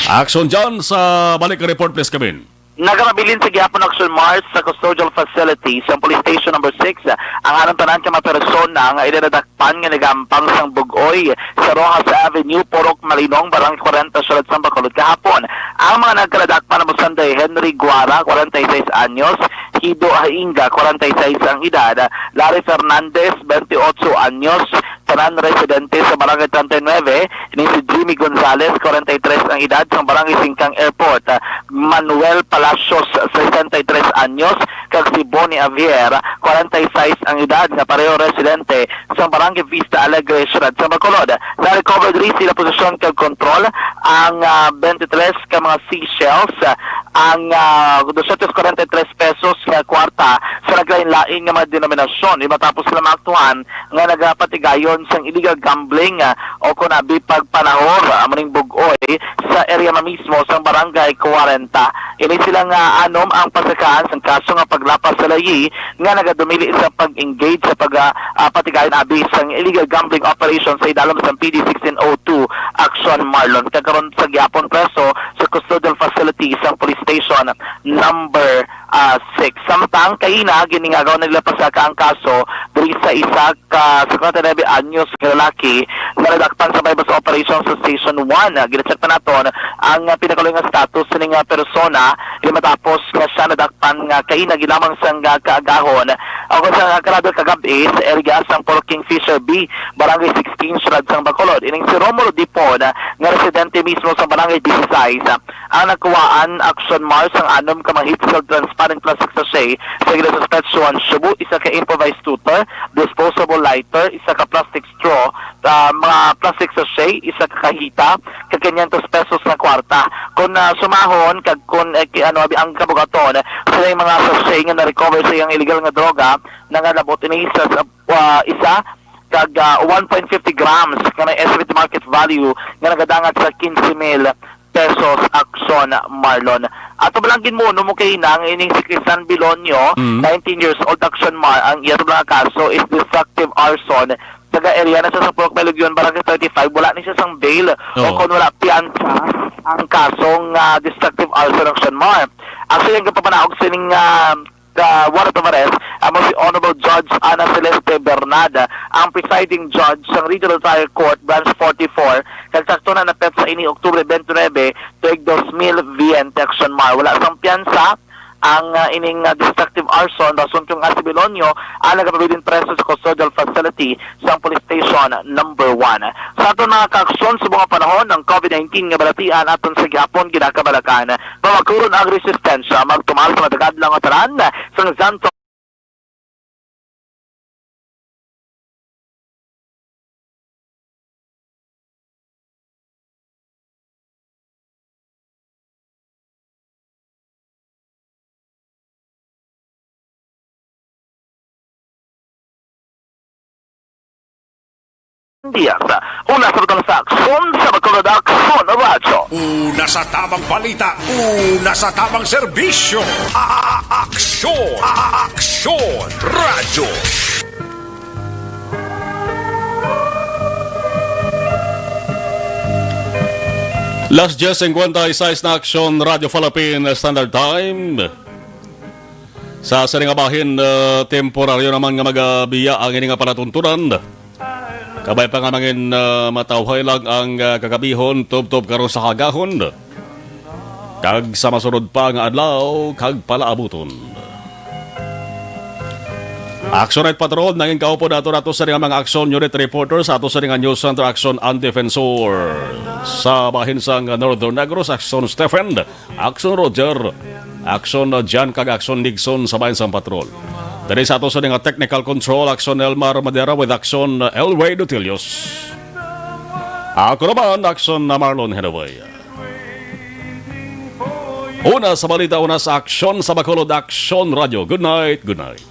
Aksyon John sa balik ang report, please come in. Nagapabilin sa gihapon Aksyon Mars sa custodial facility sa Police Station Number Six ang anang tanan ka mga persona nga idinadakpan nga nagampang sang bug-oy sa Rojas Avenue, Purok Malinong, Barangay kwarenta, Siyudad sang Bacolod kahapon. Ang mga nagkadadakpan amo sanday Henry Guara, kwarenta y seis anyos, Hido Hainga, kwarenta y seis ang edad, Larry Fernandez, bente otso anyos, tanan residente sa Barangay treinta y nueve, ini si Jimmy Gonzalez, kwarenta y tres ang edad, sang Barangay Singkang Airport, Manuel Palacios, sesenta y tres anyos, kag si Bonnie Javier, kwarenta y seis ang edad, nga pareho residente sang Barangay Vista Alegre, Siyudad sang Bacolod. Na-recover diri sa ila posesyon kag kontrol ang, ah, bente tres ka mga seashells, ang, ah, dosyentos kwarenta y tres pesos nga kwarta sa naglain-lain nga mga denominasyon. Di matapos sila maaktuhan nga nagapatigayon sang illegal gambling, ah, o kon abi pagpanahor, ah, amo ning bug-oy sa area na mismo sang Barangay kwarenta. Ini sila nga anom ang pasakaan sang kaso nga paglapas sa layi nga nagadumili sa pag-engage sa pag, ah, ah, patigayon abi sang illegal gambling operation sa idalom sang P D sixteen oh two Action Marlon. Kag karon sa gihapon preso sa custodial facility sang Police Station Number, ah, Six. Samtang kaina, giningagaw na nila pasaka ang kaso sa isa ka cincuenta y nueve anyos nga lalaki nga nadakpan sa buy-bust operation sa Station one. Ah, gina-check pa naton ang, ah, pinakaluoy nga status sining, ah, persona, ini matapos nga siya nadakpan nga kaina gilamang sang, ah, kaagahon. Ako sa karado kagab-i sa area sang Purok Kingfisher B, Barangay sixteen, Siyudad sang Bacolod. Ining si Romulo Dipon, ah, nga residente mismo sa Barangay dieciséis, ah, ang nakuhaan action, Mar, sang anom ka mga heat-sealed transparent plastic sachet sa ginasuspetsyohan shabu, isa ka improvised tutor, disposable lighter, isa ka plastic straw, ah, mga plastic sachet, isa ka kahita, kag quinientos pesos nga kwarta. Kon, ah, sumahon, kag kon, eh, ki-, ano, abi, ang kabugaton, sila yung mga sachet nga na-recover sa iyang illegal nga droga, nangalabot ini sa, sa, ah, isa, kag, ah, one point fifty grams nga may estimated market value nga nagadangat sa quince mil pesos, action, Marlon. Ato ba lang ginmuno mo kay nang ining si Crisan Bilonio, Mm. nineteen years old, action, Mar, ang iya sa mga kaso is destructive arson. Taga area na siya sa Purok Melugyon, Barangay thirty-five, wala ni siya sang bail o Oh. kung wala piyansa ang kasong, ah, destructive arson, action, Mar. Actually, ang kapapanaog sining, ah, the warrant of arrest amo si Honorable Judge Ana Celeste Bernada, ang presiding judge sang Regional Trial Court Branch forty-four, kag sakto na napetsa ini Oktubre twenty-nine, tuig dos mil veinte, action, Mar. Wala sang piyansa ang, ah, ining, ah, destructive arson, rason kung nga si Belonio ang nagapabilin preso sa custodial facility sang Police Station number one. Sa aton mga kaaksyon, subong nga panahon, ang covid nineteen nga balatian aton sa gihapon ginakabalakan. Pamakuron ang resistensya, magtumal sa matagadlaw nga tanan sang Santo Diaz. Una sa butang sa aksyon sa Bacolod Aksyon Radyo. Una sa tamang balita, una sa tamang serbisyo. A-, a-, aksyon, a-, a-, aksyon radyo. Las diez cincuenta y seis na, Aksyon Radyo Philippine Standard Time. Sa sini nga bahin, uh, temporaryo naman nga magabiya ang ini nga palatuntunan. Kabay pa nga mangin, uh, matawhay lang ang, uh, kagabihon, tubtob karon sa kaagahon. Kag sa masunod pa nga adlaw, kag palaabuton. Action Night Patrol, nangin kaupod nato nato sa mga action unit reporter sa ato sa nga News Center, Action and Defensor. Sa bahin sang Northern Negros, Action Stephen, Action Roger, Action Jan, kag Action Nixon sa bahin sang patrol. Diri sa ato sa nga technical control, Action Elmar Madera with Action Elway Dutilios. Ako naman, Action na Marlon Henaway. Una sa balita, una sa aksyon sa Bacolod, Aksyon Radyo. Good night, good night.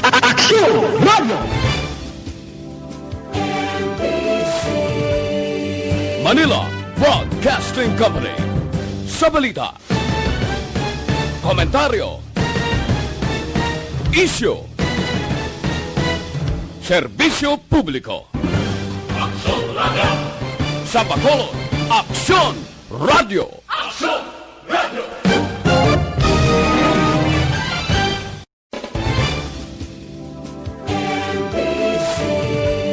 Aksyon Radyo. Manila Broadcasting Company. Sa balita, komentaryo, isyu, serbisyo publiko. Aksyon Radyo. Sa Bacolod, Aksyon Radyo. Aksyon Radyo.